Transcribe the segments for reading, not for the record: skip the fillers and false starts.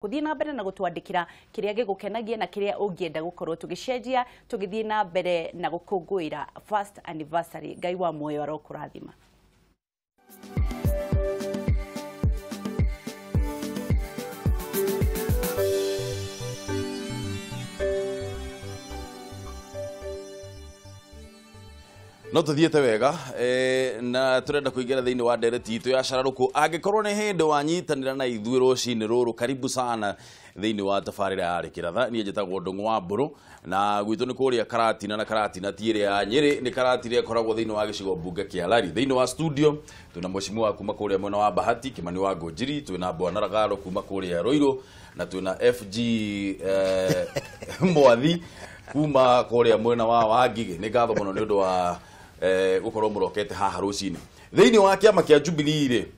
Kuthie na mbere na gutwandikira kiria gigukenagia na kiria ungienda gukorwo tugicenjia tugithie na mbere na gukungũĩra first anniversary. Ngai wa muoyo arokũrathima. No tuthiete wega na turenda kuingira thiini wa ndereti itu ya cararuku. Angikorwo ni hindi wanyitanira na ithuĩ rũcinĩ rũrũ, karibu sana thiini wa tabarĩra ya Rĩkĩratha. Niĩ njĩtagwo Ndung'u wa Mbũrũ na gwitũ nĩ kũrĩa Karatina, na Karatina ti ĩrĩa ya Nyĩrĩ, nĩ Karatina ĩkoragwo thiini wa gĩcigo mbunge kĩa Lari. Thiini wa studio twĩna mheshimiwa kuma kũrĩa mwena wa Bahati, Kimani wa Ngũnjiri, twĩna Bwana Ragaro kuma kũrĩa Ruiru, na twĩna FG Mwathi kuma kũrĩa mwena wa Wangigĩ. Nĩ ngatho mũno nĩ ũndũ wa gukorwo murokete haha rucini. Thiini wa kiama kia Jubilee ri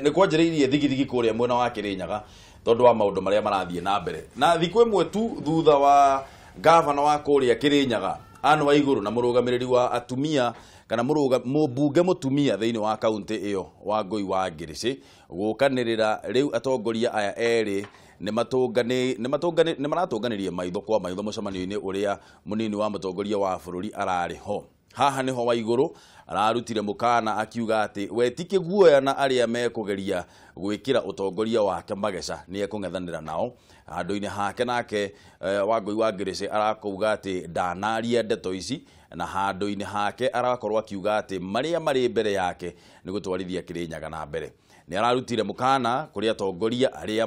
ni kwanjiriirie thigithigi kuria mwena wa Kirinyaga tondu wa maundu maria marathie na mbere. Na thiku imwe tu thutha wa gavana wa kuria Kirinyaga Anne Waiguru na murugamiriri wa atumia kana mũmbunge mũtumia thiini wa kaunti iyo wa Ngũi wa Ngĩrĩcĩ gukanirira riu atongoria aya eri ni maratũnganĩrie maitho kwa maitho mũcemanio-inĩ ũrĩa mũnini wa mũtongoria wa bũrũri ararĩ ho. Haha niho Waiguru ararutire mukana akiuga ati we ti kiguoya na aria mekugeria gwikira utongoria wake mageca ni ekung'ethanira nao. Handu-ini hake nake Wangũi wa Ngĩrĩcĩ arakuga ati ndanaria ndeto ici, na handu-ini hake arakorwo akiuga ati maria mari mbere yake ni gutwarithia Kirinyaga na mbere. Ni ararutire mukana kuri atongoria aria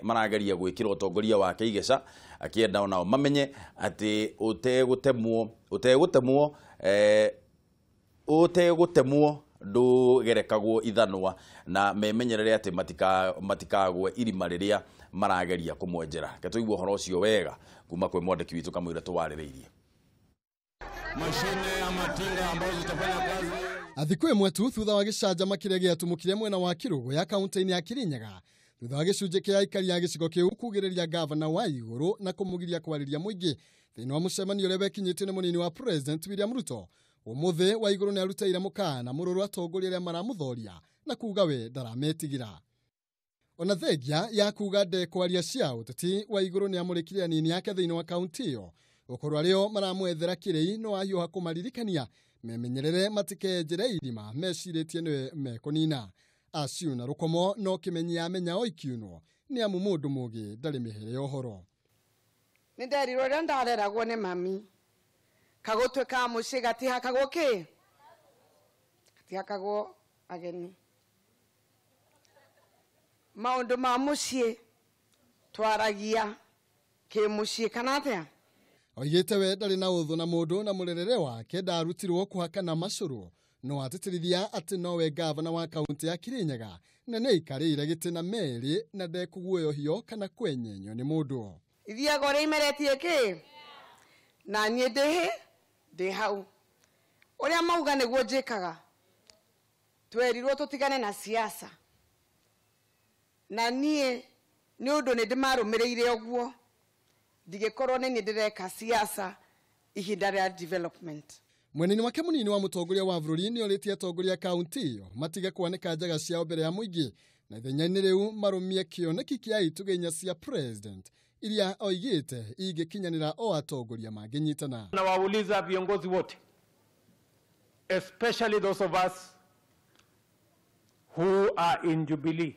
marageria gwikira utongoria wake igeca, akienda onao mamenye ati utegũtemwo ndũgerekagwo ithanwa, na memenyerere atĩ matikagwe irima rĩrĩa marageria kũmwenjera. Reke tũigue ũhoro ũcio wega kuma kwĩ mwandĩki witũ Kamũira tũwarĩrĩirie. Mashine ya matinga ambazo zitafanya kazi. Thikũ ĩmwe tu thutha wa gĩcanjama kĩrĩa gĩatumũkire mwena wa Kĩrũgũ ya kaunti-inĩ ya Kirinyaga, thutha wa gĩcunjĩ kĩa aikari a gĩcigo kĩu kugĩrĩria gavana wa Igũrũ na kũmũgiria kwarĩria mũingĩ thĩinĩ wa mũcemanio ũrĩa wekinyĩtio nĩ mũnini wa President William Ruto. Ũmũthĩ Waigũrũ nĩ arutĩire mũkana mũrũrũ atongoria arĩa maramũthoria na kuga we ndarametigĩra. Ona thengia ya kuga ndekwaria cia ũteti, Waigũrũ nĩ amũrĩkire anini ake thĩinĩ wa kaunti ĩyo gũkorwo arĩo maramwethera kĩrĩi no ahiũha kũmaririkania memenyerere matikenjere irima mecirĩtie nĩwe mekũnina. Aciuna na rũkomo no kĩmenyi amenya o ikiunwo nĩ amu mũndũ mũgĩ ndarĩ mĩhere ya ũhoro. Nĩ nderirwo ũrĩa ndareragwo nĩ mami kagũtwe ka mũciĩ gatihakagwo kĩ gatihakagwo ageni. Maũndũ ma mũciĩ twaragia kĩ mũciĩ kana atĩa. Oigĩte we ndarĩ na ũthũ na mũndũ na mũrerere wake ndarutirwo kũhakana macũrũ, no atĩtĩrithia atĩ nowe gavana wa kaunti ya Kirinyaga na nĩ aikarĩire gĩtĩ na merĩ na ndekũguoyohio kana kwenyenyio nĩ mũndũ. Ithiaga ũrĩa imeretie kĩ na niĩ ndĩ hau ũrĩa mauga nĩguo njĩkaga. Twerirwo tũtigane na siasa na niĩ nĩ ũndũ nĩ ndĩmarũmĩrĩire ũguo ndigĩkorwo nĩ niĩ ndĩreka siasa ihinda rĩa development. Mwenini wake mũnini wa mũtongoria wa bũrũri nĩ orĩtie atongoria kaunti ĩyo matige kwanĩka njaga ciao mbere ya mũingĩ na ithenya-inĩ rĩu marũmie kĩoneki kĩa itugĩ inya cia president iria oigĩte ingĩkinyanĩra o atongoria mangĩnyitana. Nawauliza viongozi wote, especially those of us who are in Jubilee,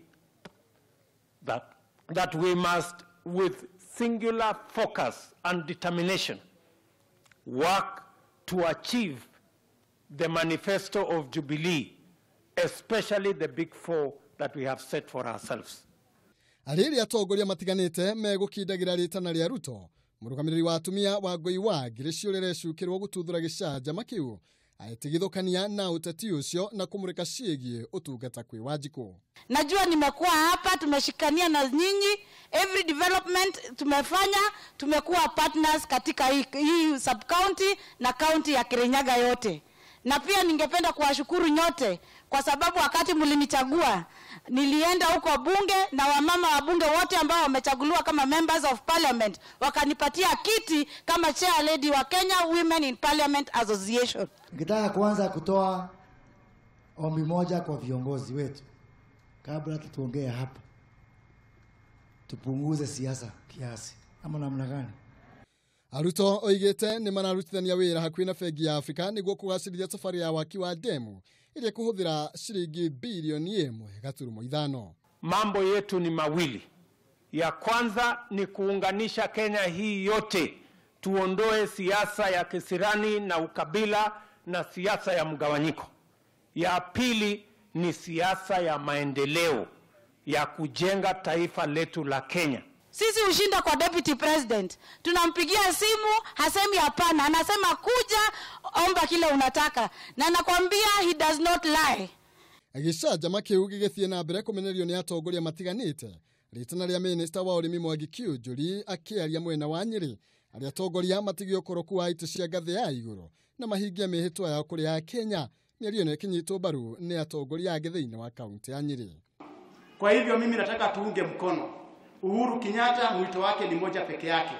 that we must with singular focus and determination work to achieve the manifesto of Jubilee, especially the big four that we have set for ourselves. Arĩrĩa atongoria matiganĩte megũkindagĩra rĩtana rĩa Ruto, mũrũgamĩrĩri wa atumia wa Ngũi wa Ngĩrĩcĩ ũrĩa ũrecukĩrwo gũtuthũra gĩcanjama kĩu atigithũkania na ũteti ũcio na kũmũrĩka ciĩgiĩ ũtungata kwĩ Wanjikũ. Najua nimekuwa hapa, tumeshikania na nyinyi, every development tumefanya, tumekuwa partners katika hii sub county na county ya Kirinyaga yote. Na pia ningependa kuwashukuru nyote kwa sababu wakati mlinichagua nilienda huko bunge na wamama wa bunge wote ambao wamechaguliwa kama members of parliament wakanipatia kiti kama chair lady wa Kenya Women in Parliament Association. Ningetaka kuanza kutoa ombi moja kwa viongozi wetu kabla tuongee hapa. Tupunguze siasa kiasi ama namna gani? Aruto oigĩte nĩ mararutithania wĩra hakuhĩ na bengi ya Afrika nĩguo kũgacĩrithia thabarĩ ya waki wa demu ĩrĩa ĩkũhũthĩra ciringi bilioni 1.5. Mambo yetu ni mawili. Ya kwanza ni kuunganisha Kenya hii yote, tuondoe siasa ya kisirani na ukabila na siasa ya mgawanyiko. Ya pili ni siasa ya maendeleo ya kujenga taifa letu la Kenya. Sisi ushinda kwa deputy president, tunampigia simu, hasemi hapana, anasema kuja omba kile unataka, na nakwambia he does not lie. Gĩcanjama kĩu gĩgĩthiĩ na mbere kũmenererio nĩ atongoria matiganĩte. Rĩtana rĩa minista wa ũrĩmi Mwangi Kiunjuri akĩaria mwena wa Nyĩrĩ, arĩa atongoria matige ũkoroku wa itĩ cia ngathĩ ya igũrũ na mahingie mĩhĩtwa yao kũrĩ a Kenya. Mĩario ĩno ĩkĩnyitwo mbaru nĩ atongoria angĩ thĩinĩ wa kaunti ya Nyĩrĩ. Kwa hivyo mimi nataka tuunge mkono Uhuru Kenyatta. Mwito wake ni moja peke yake.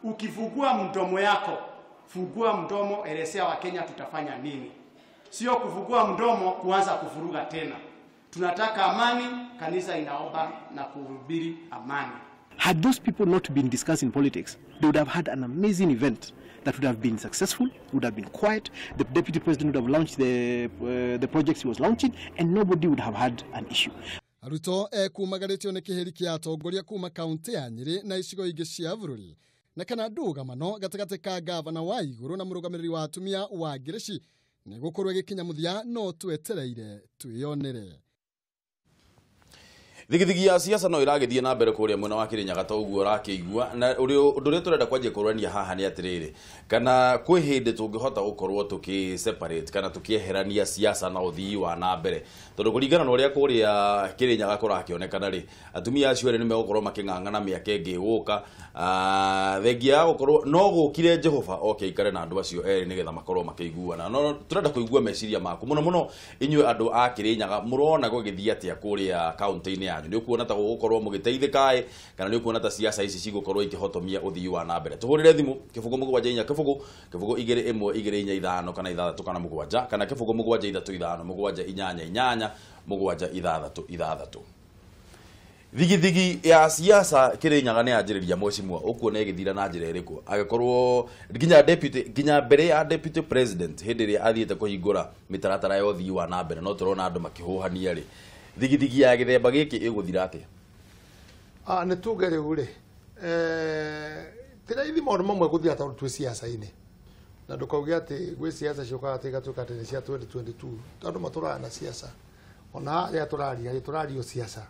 Ukifungua mdomo yako, fungua mdomo, elezea Wakenya tutafanya nini. Sio kufungua mdomo kuanza kuvuruga tena. Tunataka amani, kanisa inaomba na kuhubiri amani. Had those people not been discussing politics, they would have had an amazing event that would have been successful, would have been quiet. The deputy president would have launched the projects he was launching, and nobody would have had an issue. Ruto ekumagarĩtio nĩ kĩhĩri kĩa atongoria kuma kaunti ya Nyĩrĩ na icigo ingĩ cia bũrũri na kana ndũgamano gatagatĩ ka gavana wa Igũrũ na mũrũgamĩrĩri wa atumia wa Ngĩrĩci nĩ gũkorwo ĩgĩkinya mũthia, no twetereire twĩyonere. Thigithigi ya siasa no iragithie na mbere kũrĩa mwena wa Kirinyaga ta ũguo ũrakĩigua, na ũndũ ũrĩa tũrenda kwanjia kũrania haha nĩ atĩrĩrĩ, kana kwĩ hĩndĩ tũngĩhota gũkorwo tũkĩ separate kana tũkĩeherania siasa na ũthii wa na mbere, tondũ kũringana na ũrĩa kũrĩa Kirinyaga kũrakĩonekana rĩ, atumia acio erĩ nĩmegũkorwo makĩng'ang'ana mĩaka ĩngĩ ĩgũka. Thengia ya gũkorwo no gũkire Jehova oke aikare na andũ acio erĩ nĩgetha makorwo makĩiguana. No tũrenda kũigua meciria maku mũno mũno inyuĩ andũ a Kirinyaga, mũrona gũgĩthiĩ atĩa kũrĩa kaunti-inĩ yanyu? Nĩ ũkuona ta gũgũkorwo mũgĩteithĩka kana nĩ ũkuona ta siasa ici cigũkorwo ikĩhotomia ũthii wa na mbere? Tũhũrĩre thimũ 0 7 4 0 0 2 1 2 4 5 kana 6 kana 7 kana 0 7 3 5 7 8 8 7 6 6. Thigithigi ya siasa Kirinyaga nĩ yanjĩrĩria mheshimiwa, ũkuona ĩgĩthira na njĩra ĩrĩkũ agĩkorwo nginya deputy, nginya mbere ya deputy president hĩndĩ ĩrĩa athiĩte kũhingũra mĩtaratara ya ũthii wa na mbere, no tũrona andũ makĩhũhania rĩ, thigithigi ya gĩthemba gĩkĩ ĩgũthira atĩa? Nĩ tuge rĩu rĩ, ti raithi maũndũ mamwe gũthira tondũ twĩ siasa-inĩ, na ndũkauge atĩ gwĩ siasa ciũkaga atĩ igatuĩka atĩ nĩ cia 2022, tondũ matũraga na siasa, ona harĩa tũraria rĩ tũrario siasa.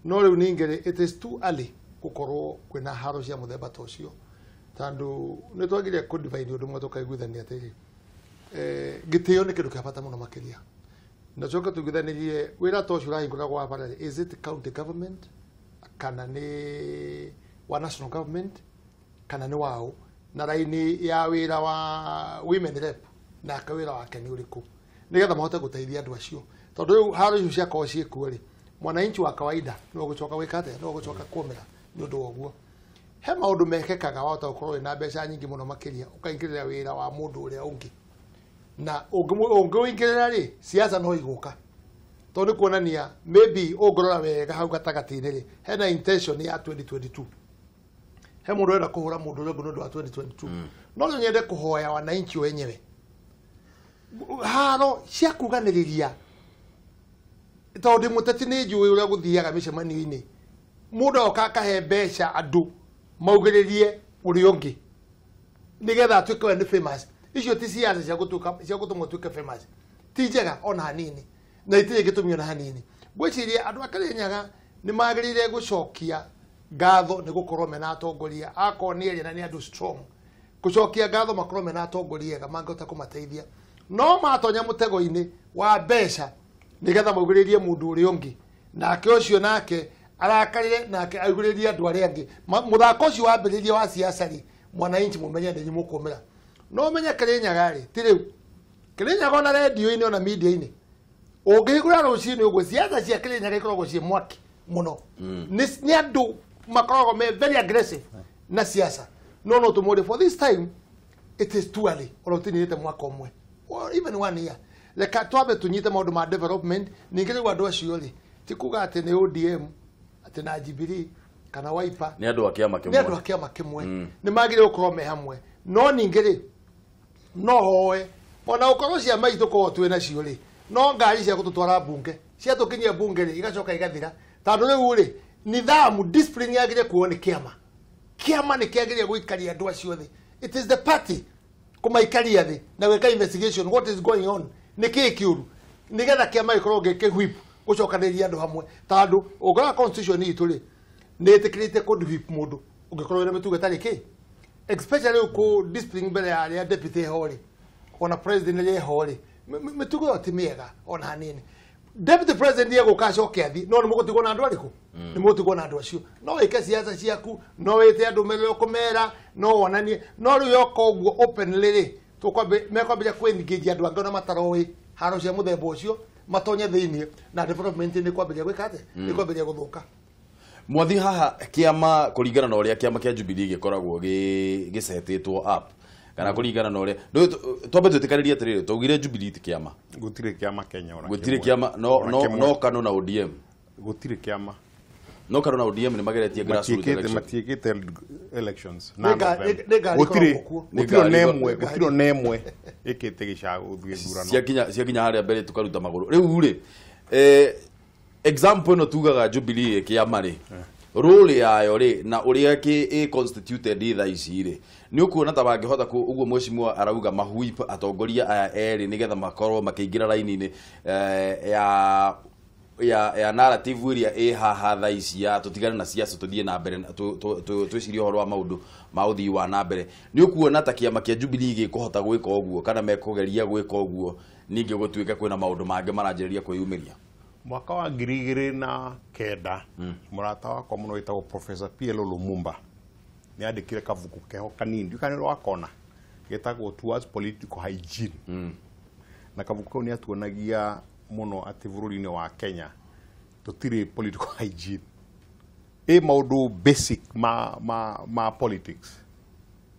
No rĩu ningĩ rĩ, it is too early gũkorwo kwĩna haro cia mũthemba ta ũcio, tondũ nĩ twagire kũ divide ũndũ ũmwe tũkaiguithania atĩrĩ, gĩtĩo nĩ kĩndũ kĩa bata mũno makĩria. Na coke tuiguithanirie wĩra ta ũcio ũrahingũra gwa bara rĩ, is it county government kana nĩ wa national government kana nĩ wao, na raini ya wĩra wa women rep nake wĩra wake nĩ ũrĩkũ, nĩgetha mahote gũteithia andũ acio, tondũ rĩu haro icio ciakorwo ciĩkuo rĩ, mwananchi wa kawaida no gũcoka gwĩka atĩa, no gũcoka kũmĩra nĩ ũndũ wa ũguo. He maũndũ mekekaga wahota gũkorwo wĩna mbeca nyingĩ mũno makĩria ũkaingĩrĩra wĩra wa mũndũ ũrĩa ũngĩ, na ũngĩũingĩrĩra rĩ, siasa no igũka, tondũ nĩ kuonania maybe ũngĩrora wega hau gatagatĩ-inĩ rĩ, hena intention ya 2022, he mũndũ ũrenda kũhũra mũndũ ũrĩa ũngĩ nĩ ũndũ wa 2022. No rĩu nyende kũhoya wananchi wenyewe haro cia kuganĩrĩria, tondũ ndĩ mũteti nĩ njũĩ ũrĩa gũthiaga mĩcemanio-inĩ, mũndũ oka akahe mbeca andũ maugĩrĩrie ũrĩa ũngĩ nĩgetha atuĩke we nĩ famous. Icio ti siasa cia gũtũma ũtuĩke famous, ti njega ona hanini, na itirĩ gĩtũmi ona hanini. Ngwĩciria andũ a Kirinyaga nĩ magĩrĩire gũcokia ngatho nĩ gũkorwo mena atongoria, akorwo nĩ erĩ na nĩ andũ strong, gũcokia ngatho makorwo mena atongoria ega mangĩhota kũmateithia, no matonya mũtego-inĩ wa mbeca nĩgetha maugĩrĩrie mũndũ ũrĩa ũngĩ, nake ũcio nake arakarire nake augĩrĩrie andũ arĩa angĩ. Mũthako ũcio wambĩrĩria wa siasa rĩ, mwananchi mũmenye nĩ mũkũmĩra. No menye Kirinyaga rĩ, ti rĩu Kirinyaga ona redio-inĩ ona media-inĩ ũngĩhingũra rũcinĩ ũguo, siasa cia Kirinyaga ikoragwo ciĩ mwaki mũno. Nĩ andũ makoragwo me very aggressive na siasa. No no tũmũrie for this time it is too early, ona ũtinĩte mwaka ũmwe or even 1 year. Reka twambe tũnyite maũndũ ma development. Ningĩ rĩu andũ acio rĩ, ti kuga atĩ nĩ ODM atĩ na Jubilee kana Wiper nĩ andũ a kĩama kĩmwe, nĩ andũ a kĩama kĩmwe, nĩ magĩrĩirwo gũkorwo me hamwe. No ningĩ rĩ, no hoe ona gũkorwo ciama itũ korwo twĩ nacio rĩ, no ngari cia gũtũtwara bunge ciatũkinyia bunge rĩ, igacoka igathira, tondũ rĩu rĩ nithamu discipline yagĩrĩire kuo nĩ kĩama. Kĩama nĩ kĩagĩrĩire gũikaria andũ acio thĩ. It is the party kũmaikaria thĩ na gwĩka investigation what is going on, nĩ kĩĩ kĩũru, nĩgetha kĩama gĩkorwo gĩkĩ whip gũcokanĩrĩria andũ hamwe, tondũ ũngĩrora constitution itũ rĩ, nĩ ĩtĩkĩrĩte kũ whip mũndũ ũngĩkorwo wĩna mĩtugo ĩtarĩ kĩ, especially kũ discipline mbere ya arĩa deputy ho rĩ, ona president rĩ ho rĩ, mĩtugo ĩyo ti mĩega ona hanini. Deputy president egũka acoke athi, no nĩ mũgũtigwo na andũ arĩkũ? Nĩ mũgũtigwo na andũ acio. No wĩke siasa ciaku, no wĩte andũ mere ũkũmera, no wonanie, no rĩu yoka ũguo openly rĩ, mekwambĩrĩria kwĩ-engage andũ angĩ ona mataroĩ haro cia mũthemba ũcio, matonye thĩiniĩ na development nĩ kwambĩrĩria gwĩka atĩa? Nĩ kwambĩrĩria gũthũka. Mwathi haha kĩama kũringana na ũrĩa kĩama kĩa Jubilee gĩkoragwo gĩcetĩtwo up, kana kũringana na ũrĩa twambe twĩtĩkanĩrie atĩrĩrĩ, twaugire Jubilee ti kĩama, gũtirĩ kĩama Kenya ona gũtirĩ kĩama, no KANU na ODM gũtirĩ kĩama, no KANU na ODM nĩ mageretie grassroots election, matiĩkĩte elections na gũtirĩ gũtirĩ ona ĩmwe ĩkĩte gĩcago gĩthurano ciakinya harĩa mbere tukaruta magũrũ. Rĩu rĩ, example ĩno tugaga Jubilee kĩama rĩ, role yayo rĩ na ũrĩa kĩ constituted thaa ici rĩ, nĩ ũkuona ta mangĩhota ũguo mheshimiwa arauga mahuip atongoria aya erĩ nĩgetha makorwo makĩingĩra raini-inĩ ya narrative ĩrĩa ĩ haha thaa ici ya tũtigane na siasa tũthiĩ na mbere twĩcirie ũhoro wa maũndũ ma ũthii wa na mbere, nĩ ũkuona ta kĩama kĩa Jubilee gĩkũhota gwĩka ũguo kana mekũgeria gwĩka ũguo ningĩ gũtuĩke kwĩna maũndũ mangĩ maranjĩrĩria kwĩyumĩria? Mwaka wa 2009 mũrata wakwa mũno wĩtagwo Professor P.L. Lumumba nĩ andĩkire kabuku keho kanini, ndiũĩ kana nĩ wakona, getagwo Towards Political Hygiene. Na kabuku kau nĩ atuonagia mũno atĩ bũrũri-inĩ wa Kenya tũtirĩ political hygiene. Ĩ maũndũ basic ma politics,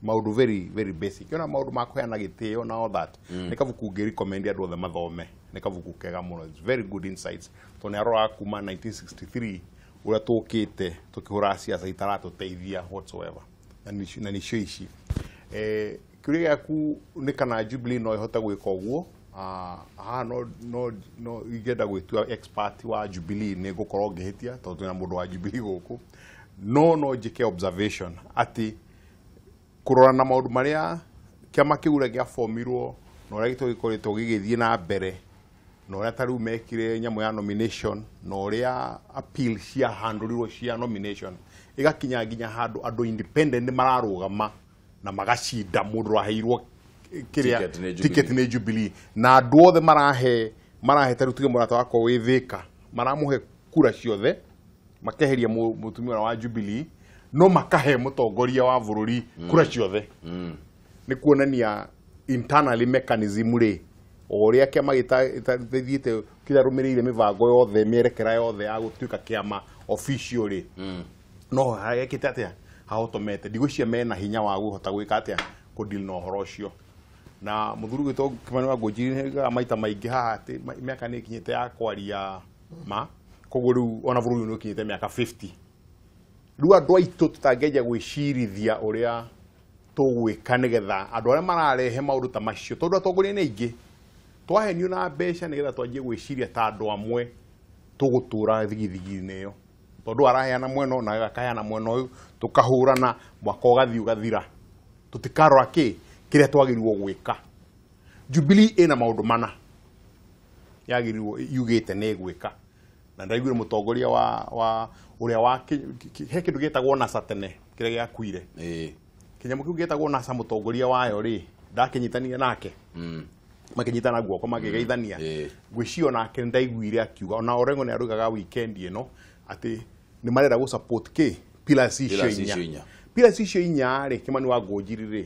maũndũ very very basic, yona maũndũ ma kũheana gĩtĩo na all that. Nĩ kabuku ngĩrecommend andũ othe mathome, nĩ kabuku kega mũno, it's very good insights, tondũ nĩ aroraga kuma 1963 ũrĩa tũkĩte tũkĩhũra siasa itaratũteithia whatsoever, na nĩcio ici. Kĩũria gĩaku nĩ kana Jubilee no ĩhote gwĩka ũguo. Haha no ingĩenda gwĩtua expert wa Jubilee nĩ ngũkorwo ngĩhĩtia tondũ twĩna mũndũ wa Jubilee gũkũ, no njĩke observation atĩ kũrora na maũndũ marĩa kĩama kĩu ũrĩa gĩabomirwo na ũrĩa gĩkoretwo gĩgĩthiĩ na mbere, na ũrĩa ta rĩu mekire nyamũ ya nomination, na ũrĩa appeal ciahandũrirwo cia nomination ĩgakinya nginya handũ andũ independent mararũgama na magacinda mũndũ ũraheirwo kĩrĩa ticket nĩ Jubilee, na andũ othe marahe ta rĩu tuge mũrata wakwa wĩ Thĩka maramũhe kura ciothe, makeheria mũtumia ũrĩa wa Jubilee, no makahe mũtongoria wa bũrũri kura ciothe. Nĩ kuonania internally mechanism rĩ, o ũrĩa kĩama gĩtathiĩte kĩrarũmĩrĩire mĩbango yothe mĩerekera yothe ya gũtuĩka kĩama official rĩ, no hagekĩte atĩa hahotomete. Ndigwĩciria mena hinya wa kũhota gwĩka atĩa kũdeal na ũhoro ũcio. Na mũthuri gwĩtwo Kimani wa Ngũnjiri nĩaugaga maita maingĩ haha atĩ mĩaka nĩ ĩkinyĩte ya kwaria ma, koguo rĩu ona bũrũri nĩ ũkinyĩte mĩaka 50. Rĩu andũ aitũ tũtangĩanjia gwĩcirithia ũrĩa tũgwĩka nĩgetha andũ arĩa mararehe maũndũ ta macio, tondũ atongoria nĩ aingĩ, twahenio na mbeca nĩgetha twanjie gwĩciria ta andũ amwe tũgũtũra thigithigi-inĩ ĩyo, tondũ araheana mwena ũyũ na akaheana mwena ũyũ, tũkahũrana mwaka ũgathiĩ ũgathira, tũtikarora kĩ kĩrĩa twagĩrĩirwo gwĩka. Jubilee ĩna maũndũ mana yagĩrĩirwo yugĩte nĩ ĩgwĩka, na ndaiguire mũtongoria wa ũrĩa wa he kĩndũ gĩtagwo NASA tene kĩrĩa gĩakuire, kĩnyamũ kĩu gĩtagwo NASA, mũtongoria wayo rĩ ndakĩnyitanire nake, makĩnyitana guoko makĩgeithania, ngwĩciria onake ndaiguire akiuga, ona Orengo nĩ araugaga weekend ĩno atĩ nĩ marenda gũ support kĩ pillars icio inya, pillars icio inya rĩ, Kimani wa Ngũnjiri rĩ,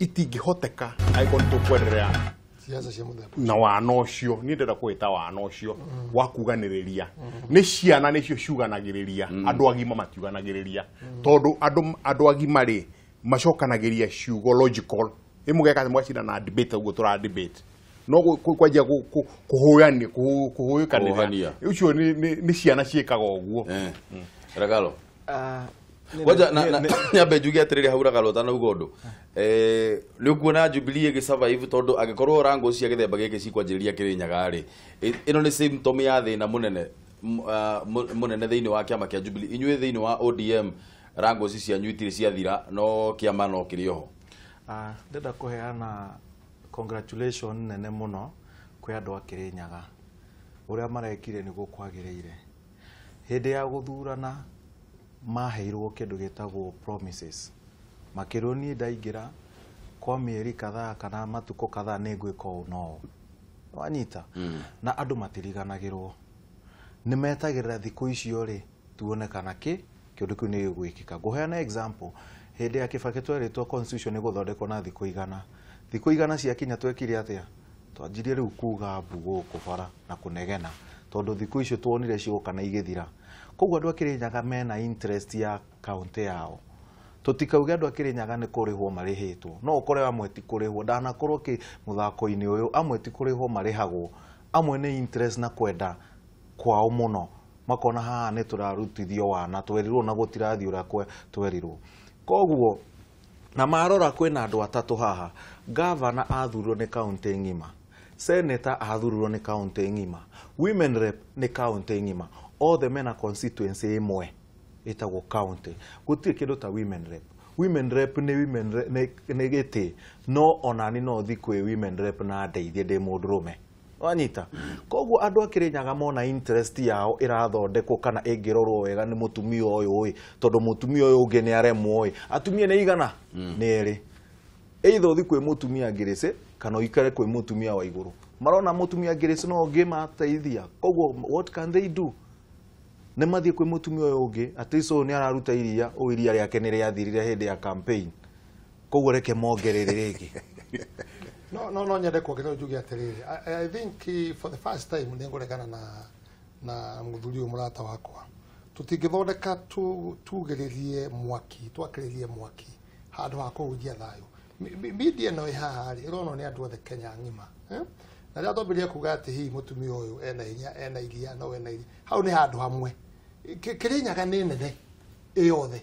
itingĩhoteka angĩkorwo nĩ tũkwenderea siasa cia mũthemba na wana ũcio. Niĩ ndĩrenda kũwĩta wana ũcio wa kuganĩrĩria, nĩ ciana nĩcio ciuganagĩrĩria, andũ agima matiuganagĩrĩria, tondũ andũ agima rĩ macokanagĩria ciugo logical, ĩ mũgeka mũgacinda na debate ũguo tũra debate, no kwanjia kũhũyania kũhũyũkanĩria, ũcio nĩ ciana ciĩkaga ũguo. Regalo Waja na nyambe njuge atiriri hau Ragalo utanauga undu ni ukuona Jubilee ĩgĩ-survive tondu angĩkorwo rango cia gĩthemba gĩkĩ cikwanjĩrĩria Kĩrĩnyaga rĩ, ĩno nĩ symptom ya thĩna mũnene mũnene thĩinĩ wa kĩama kĩa Jubilee. Inyuĩ thĩinĩ wa ODM rango ici cianyu itirĩ ciathira, no kĩama no kĩrĩ oho. Ndĩrenda kũheana congratulation nene mũno kwĩ andũ a Kĩrĩnyaga. Ũrĩa marekire nĩguo kwagĩrĩire. Hĩndĩ ya gũthurana maheirwo kĩndũ gĩtagwo promises, makĩrwo niĩ ndaingĩra kwa mĩeri kadhaa kana matukũ kadhaa nĩ ngwĩka ũũ na ũũ, wanyita? Na andũ matiriganagĩrwo, nĩ metagĩrĩra thikũ icio rĩ tuone kana kĩ kĩũndũ kĩu nĩ gĩgwĩkĩka. Ngũheana example, hĩndĩ ya Kibaki twerĩtwo constitution ĩgũthondekwo na thikũ 100, thikũ 100 ciakinya twekire atĩa? Twanjirie rĩu kuga mbu gũkũ bara na kũnegena, tondũ thikũ icio tuonire cigũka na igĩthira. Koguo andũ a Kĩrĩnyaga mena interest ya kaunti yao. Tũtikauge andũ a Kĩrĩnyaga nĩ kũrĩhwo marĩhĩtwo, no ũkore amwe ti kũrĩhwo, ndanakorwo kĩ mũthako-inĩ ũyũ, amwe ti kũrĩhwo marĩhagwo, amwe nĩ interest na kwenda kwao mũno, makona haha nĩ tũrarutithio wana, twerirwo na gũtirathiĩ ũrĩa twerirwo. Koguo na marora kwĩna andũ atatũ haha, gavana athurirwo nĩ kaunti ng'ima, senator athurirwo nĩ kaunti ng'ima, women rep nĩ kaunti ng'ima, othe mena constituency ĩmwe ĩtagwo county. Gũtirĩ kĩndũ ta women rep. Women rep nĩ women rep nĩ gĩtĩ, no onani no thiĩ kwĩ women rep na ndeithie ndĩ mũndũrũme, wanyita? Koguo andũ a Kĩrĩnyaga mona interest yao ĩrathondekwo kana ĩngĩrorwo wega nĩ mũtumia ũyũ ĩ, tondũ mũtumia ũyũ ũngĩ nĩ aremwo ĩ, atumia nĩ igana nĩ erĩ, either ũthiĩ kwĩ mũtumia Ngĩrĩcĩ kana ũikare kwĩ mũtumia wa igũrũ. Marona mũtumia Ngĩrĩcĩ no ũngĩmateithia, koguo what can they do? Nĩ mathiĩ kwĩ mũtumia ũyũ ũngĩ, at least ũyũ nĩ araruta iria, ũyũ iria rĩake nĩ rĩathirire hĩndĩ ya campaign, koguo reke mongerere rĩngĩ. No nyende kuongerera njuge atĩrĩrĩ, I think for the first time nĩ ngũregana na mũthuri ũyũ mũrata wakwa. Tũtingĩthondeka tugĩrĩrie mwaki, twakĩrĩrie mwaki handũ ha kũhunjia thayũ. Media ĩno ĩ haha rĩ, ĩronwo nĩ andũ othe Kenya ng'ima. Na rĩrĩa twambĩrĩria kuga atĩ hihi mũtumia ũyũ ena hinya, ena iria, no ena iria, hau nĩ handũ hamwe. Kĩrĩnyaga nĩ nene ĩ yothe,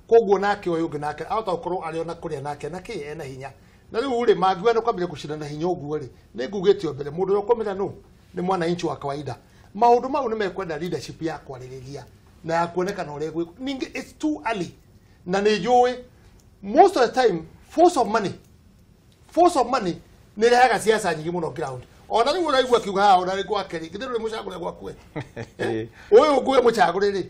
koguo nake ũyũ ũngĩ nake ahota gũkorwo arĩ ona kũrĩa nake na kĩ ena hinya. Na rĩu rĩ, mangiuga nĩ kwambĩrĩria gũcindana hinya ũguo rĩ, nĩ ngugĩte o mbere mũndũ ũrĩa ũkũmĩra nũ nĩ mwananchi wa kawaida. Maũndũ mau nĩ mekwenda leadership ya kwarĩrĩria na ya kuonekana ũrĩa ĩgwĩkwo. Ningĩ it's too early, na nĩ njũĩ most of the time force of money nĩ ĩrehaga siasa nyingĩ mũno ground. Ona rĩu ũraigua akiuga haha, ona rĩ gwake rĩ, githĩ ndũrĩ mũcagũre gwakwe ũyũ nguwe mũcagũre rĩ,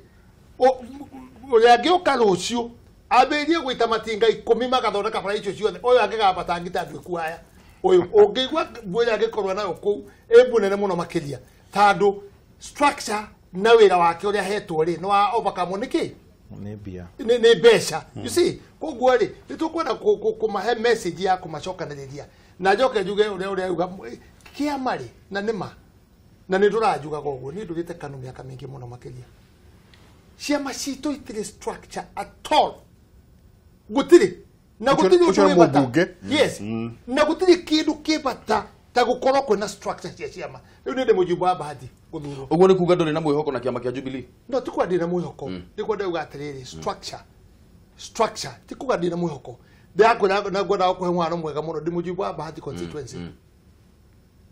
ũrĩa angĩũka rũciũ ambĩrĩrie gwĩta matinga 10 magathondeka bara icio ciothe, ũyũ angĩgamba tangi ta nduĩku haya, ũyũ ũngĩigua mbu ĩrĩa angĩkorwo nayo kũu ĩ mbu nene mũno makĩria, tondũ structure na wĩra wake ũrĩa ahetwo rĩ nĩ wa overcome nĩ kĩ? Nĩ mbia. Nĩ mbeca, you see. Koguo rĩ, nĩ tũkwenda kũmahe message ya kũmacokanĩrĩria, na njoke njuge ũrĩa uga kĩama rĩ, na nĩma na nĩ ndũranjugaga ũguo, niĩ ndugĩte KANU mĩaka mĩingĩ mũno makĩria, ciama citũ itirĩ structure at all, gũtirĩ na gũtirĩ ũndũ Ũcio nĩ wĩ bata. mũmbunge. Yes, na gũtirĩ kĩndũ kĩ bata ta gũkorwo kwĩna structure cia ciama. Rĩu nĩ ndĩ mũjumbe wa Bahati gũthurwo. Ũguo nĩ kuga ndũrĩ na mwĩhoko na kĩama kĩa Jubilee? No ti kuga ndĩna mwĩhoko, nĩ kwenda uga atĩrĩrĩ, structure ti kuga ndĩna mwĩhoko. Ndĩrakwĩra na ngwenda gũkũhe mwana mwega mũno, ndĩ mũjumbe wa Bahati constituency,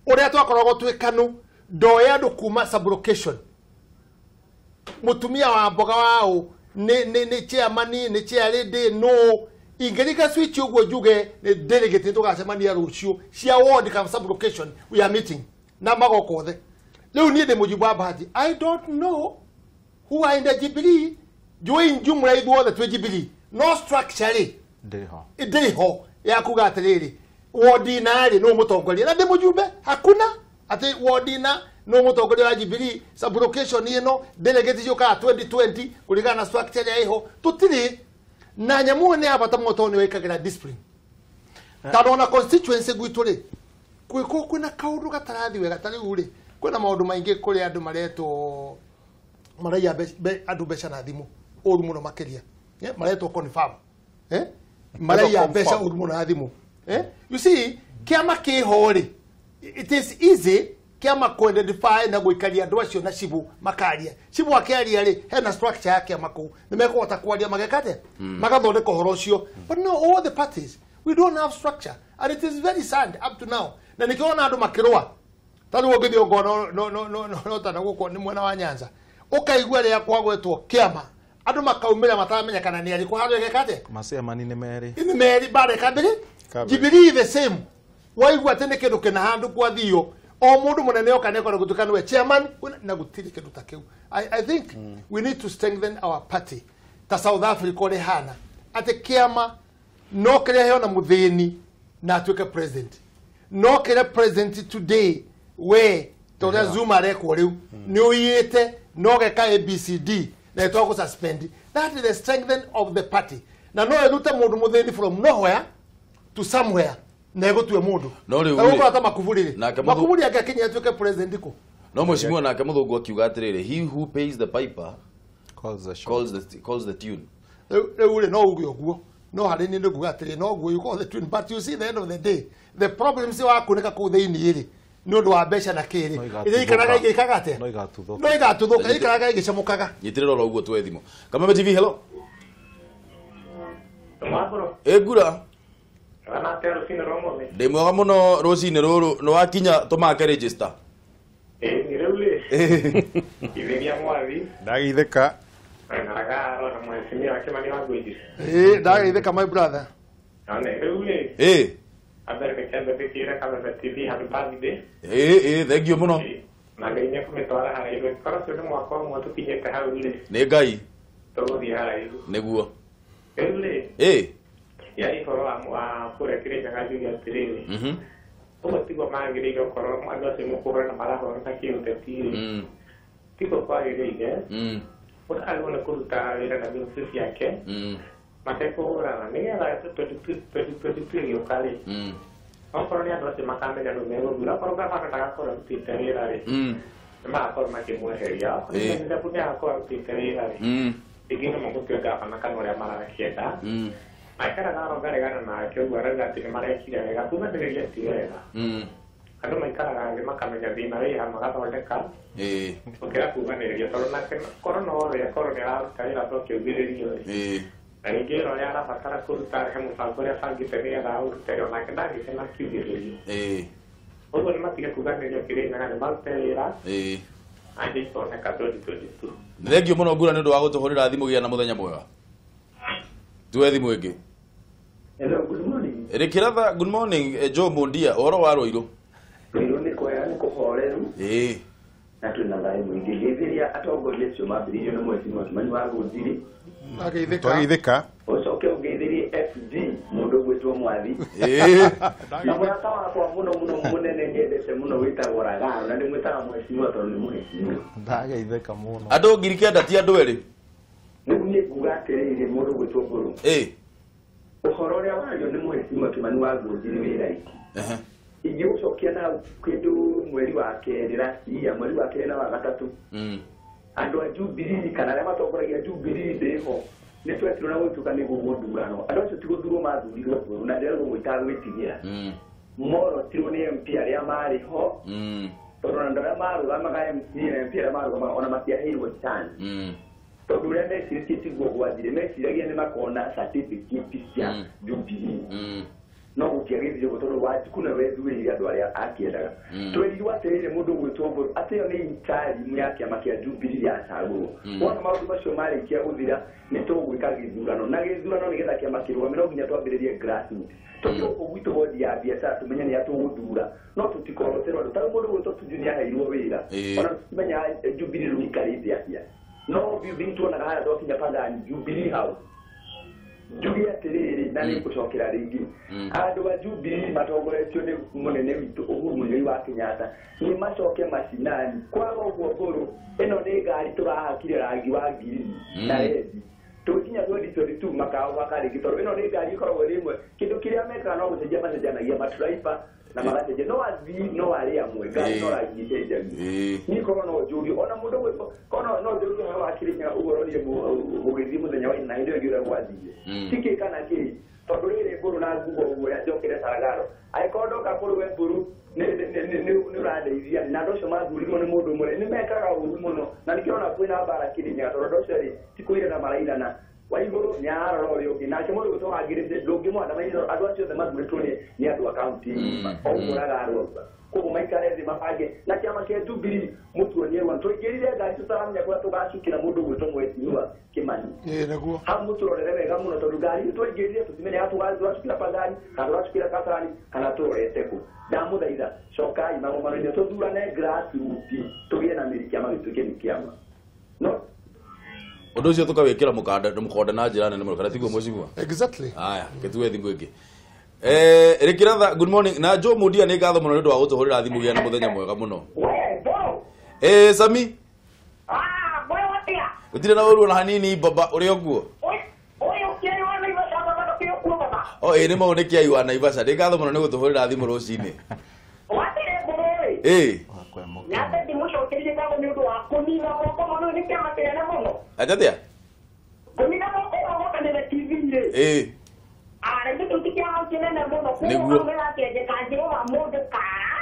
ũrĩa twakoragwo twĩ KANU, ndoĩ andũ kuma sublocation, mũtumia wa mboga wao nĩ chairman, nĩ chairlady, no ingĩringa switch ũguo njuge nĩ delegate nĩ tũgacemania rũciũ cia ward kana sublocation, we are meeting na magoka othe. Rĩu niĩ ndĩ mũjumbe wa Bahati, I don't know who are in the Jubilee, njũĩ njumũra ithuothe twĩ Jubilee, no structure rĩ Ndĩrĩ ho. Ndĩrĩ ho ya kuga atĩrĩrĩ, wodi na rĩ nũ mũtongoria, na ndĩ mũjumbe, hakuna atĩ wodi na nũ mũtongoria wa Jubilee sublocation ĩno, delegate ciũkaga 2020 kũringana na structure ĩrĩa ĩho, tũtirĩ na nyamũ ĩyo. Nĩ ya bata mũno tondũ nĩ wĩkagĩra discipline, tondũ ona constituency gwitũ rĩ, gwĩkwo kwĩna kaũndũ gatarathi wega. Ta rĩu rĩ, kwĩna maũndũ maingĩ kũrĩ andũ maretwo maraiya andũ mbeca na thimũ ũru mũno makĩria. Maretwo confirm, maraiya mbeca ũru mũno na thimũ. You see, kĩama kĩho rĩ, it is easy. Kiama ku identify na guikaria andu acio na cibu makaria. Cibu akiaria ri hena structure ya kiama kuu ni mekuhota kwaria magekate magathondeka uhoro ucio. But no, all the parties we don't have structure and it is very sad up to now. Na nikiona andu makirua tari ũngĩthiĩ ũngona no no no no tana gũkũ nĩ mwena wa Nyanza ũkaigua rĩa kwagwetwo kĩama andũ makaumĩra mataramenya kana nĩ arĩkũ handũ ĩgeka Macemani nĩ merĩ. Nĩ merĩ bare kambĩrĩ Jubilee the same waigua atĩ nĩ kĩndũ kĩna handũ gwathio o mũndũ mũnene oka nĩ akorwo gũtuĩka nĩwe chairman na gũtirĩ kĩndũ ta kĩu. I think we need to strengthen our party ta South Africa ũrĩa ĩhana atĩ kĩama no kĩrĩa heona mũthĩni na atuĩke president no kĩrĩa president today we toria Zuma arekwo riu ni uiyite no geka ABCD na itwa suspend. That is the strength of the party na no erute mundu muthini from nowhere to somewhere na egutue mundu no riu na ta Makufuli ri Makufuli angikinya atuike president ku no mheshimiwa nake muthungu akiuga atiriri he who pays the piper calls the shot, calls the tune. Riu ri no uge uguo no hari ni nguga atiri no uguo you call the tune, but you see the end of the day the problems wa kuneka ku thiini ri nĩ ũndũ wa mbeca na kĩrĩ iria ikaraga igĩkaga atĩa no igatuthuka no igatuthuka ikaraga igĩcamũkaga. Nyitĩrĩra oro ũguo tuwe thimũ. Kameme TV, hello. Ĩ ngura ndĩ mwega mũno rũcinĩ rũrũ nĩ wakinya tũmake register. Ĩ rĩu rĩ itheria mwathi ndageithĩka ĩ ndageithĩka my brother. Rĩu rĩ ĩ ambere kĩambĩrĩria Kameme TV happy birthday. Ĩ thank you mũno. Na Ngai nĩekũmĩtwara haraihu. Korwo ũcio nĩ mwaka ũmwe tũkinyĩte hau rĩ. Nĩ Ngai. Tũgũthiĩ haraihu. Nĩguo. Rĩu rĩ. Ĩ. Ya ũhoro wa kũrĩa Kĩrĩnyaga njuge atĩrĩrĩ. Ũguo tiguo magĩrĩire gũkorwo andũ acio mũkũhũrana marahũrana kĩũteti rĩ. Tiguo kwagĩrĩire. Mũndũ agĩrĩirwo nĩ kũruta wĩra na mbeca ciake. Matekũhũrana nĩgetha 2022 ĩgĩũka rĩ okorwo nĩ andũ acio makamenya nũ megũthura okorwo gavana ndagakorwo arutĩte wĩra rĩ nĩmagakorwo makĩmweheria okorwo nĩ agakorwo arutĩte wĩra rĩ rĩngĩ no megũtua gavana kana ũrĩa marakĩenda aikaraga arongaregana nake ũguo arauga atĩ nĩmarekire wega kumanĩrĩria ti wega andũ maikaraga thĩ makamenya thĩna wĩha magathondeka gũkĩra kuganĩrĩria tondũ nake korwo no ũrĩa korwo nĩararuta wĩra tokĩugĩrĩrio rĩ na rĩngĩ wĩra ũrĩa arabatara kũruta he mũbango ũrĩa abangĩte nĩgetha aũrute rĩ onake ndangĩkena akiugĩrĩrio. Ũguo nĩmatige kuganĩria Kĩrĩnyaga nĩ marute wĩra angĩ ikoneka 2022. Nĩ thengio mũno Ngura nĩ ũndũ wa gũtũhũrĩra thimũ gĩa na mũthenya mwega. Tuwe thimũ ĩngĩ. Hello, good morning. Rĩkĩratha, good morning Joe Mundia, ũhoro wa Rũirũ? Rũirũ nĩ kwega nĩ kũhoreru. Na twĩna thayũ mũingĩ. Geithĩria atongoria acio mambĩrĩirio nĩ Mheshimiwa Kimani wa Gũnjiri. Twageithĩka. Ũcoke ũngeithĩrie FG mũndũ ũgwĩtwo Mwathi. Na mũrata wakwa mũno mũno mũnene nyendete mũno wĩtagwo Ragaro na ndĩmwĩtaga mheshimiwa tondũ nĩ mũheshimiwa. Ndageithĩka mũno. Andũ 9,000 ti andũ erĩ. Rĩu niĩ nguga atĩrĩrĩ mũndũ ũgwĩtwo Mbũrũ. Ũhoro ũrĩa wario nĩ Mheshimiwa Kimani wa Gũnjiri wĩ right. Ingĩgũcokia na kĩndũ mweri wa kerĩ last year, mweri wa kerĩ na wa gatatũ. Andũ a Jubilee kana arĩa matongoragia Jubilee ndĩho nĩ twetirwo na gũtuĩka nĩ gũgũthurano andũ acio ti gũthurwo mathurirwo Mbũrũ na ndĩrerwo gwĩtigĩra morotirwo nĩ MP arĩa marĩ ho tondũ andũ arĩa marũgamaga MP arĩa marũgamaga ona matiaheirwo chance tondũ ũrĩa mecirĩtie tiguo gwathire meciragia nĩ makona certificate cia Jubilee no gũtiagĩthire ũguo tondũ Wanjikũ nĩwe wethurĩire andũ arĩa akĩendaga. Twerirwo atĩrĩrĩ mũndũ ũgwĩtwo Mbũrũ atĩ ĩyo nĩ interim ya kĩama kĩa Jubilee yacagũrwo. Wona maũndũ macio marĩkia gũthira nĩ tũgwĩka gĩthurano na gĩthurano nĩgetha kĩama kĩrũgame no nginya twambĩrĩrie grassroots. Tũthiĩ gũkũ gwitũ wodi ya biacara tũmenye nĩ a tũgũthura no tũtikoroterwo andũ. Ta rĩu mũndũ ũgwĩtwo Tuju nĩaheirwo wĩra ona tũtimenya Jubilee rĩu ĩikarĩte atĩa. No Jubilee tuonaga harĩa twakinya Pangani Jubilee House. Njuge atĩrĩrĩ na nĩ ngũcokera rĩngĩ andũ a Jubilee matongoretio nĩ mũnene witũ Uhuru Muigai wa Kenyatta nĩ macoke macinani kwaga ũguo Mbũrũ ĩno nĩ ngari tũrahakire rangi wa ngirini na rendi tũkinya 2022 makaũhaka rĩngĩ tondũ ĩno nĩ ngari ĩkoragwo ĩrĩ ĩmwe kĩndũ kĩrĩa mekaga no gũcenjia macenjanagia maturaiba Na magacenjia no athii no arĩ amwe ngari no rangi icenjagia. Niĩ korwo no njũrio ona mũndũ korwo no njũrio haha wa Kĩrĩnyaga ũguo ũronire mũgĩthiĩ mũthenya wa ina hĩndĩ ĩyo ĩngĩ ũrĩa gwathiire. Ti kĩ kana kĩ tondũ rĩrĩ mbũrũ na nguga ũguo njokere Saragaro angĩkorwo ndoka kũrĩ we mbũrũ nĩ ũrandeithia na andũ acio mathurirwo nĩ mũndũ ũmwe nĩ mekaga ũru mũno na nĩkĩo ona kwĩna mbara Kĩrĩnyaga tondũ andũ acio rĩ ti kũirana marairana Waigũrũ nĩ ararora ũrĩa ũngĩ nake mũndũ ũgwĩtwo Wangĩrĩ ndũngĩmwandamania andũ acio othe mathurĩtwo nĩ andũ a kaunti o ũguo ũragarũra koguo maikare thĩ mabange na kĩama kĩa Jubilee mũtuonie rwa tũingĩrire ngari tũtaramenya kũrĩa tũgacukĩra mũndũ ũgwĩtwo Mheshimiwa Kimani. Ĩĩ nĩguo. Hau mũtũrorere wega mũno tondũ ngari twaingĩrire tũtimenyaga tũgacukĩra Pangani kana tũgacukĩra Kasarani kana tũrorete kũ. Ndamũthaitha cokai magomano-inĩ tũthurane grassroots tũgĩe na mĩri kĩama gĩtuĩke nĩ kĩama. No ũndũ ũcio tũkawĩkĩra mũkonde na njĩra nene mũno kana tiguo mũcigua? Exactly. Haya gĩtue thimũ ĩngĩ. Rĩkĩratha good morning na Joe Mundia nĩ ngatho mũno nĩ ũndũ wa gũtũhũrĩra thimũ gĩa na mũthenya mwega mũno. Sami. Gũtirĩ na ũru ona hanini baba ũrĩ o kuo? O ĩ nĩ mau nĩ kĩai wa Naivasha nĩ ngatho mũno nĩ gũtũhũrĩra thimũ rũcinĩ. Nyambe ndimũcokerie ngatho nĩ ũndũ wa kũnina moko mũno nĩ kĩama kĩnene mũno. Atĩa? Kũnina moko wa Kameme TV rĩ. Arĩ gĩtũ ti kĩama kĩnene mũno koguo hau nĩgakĩenjeka njĩra wa mũndũ kara.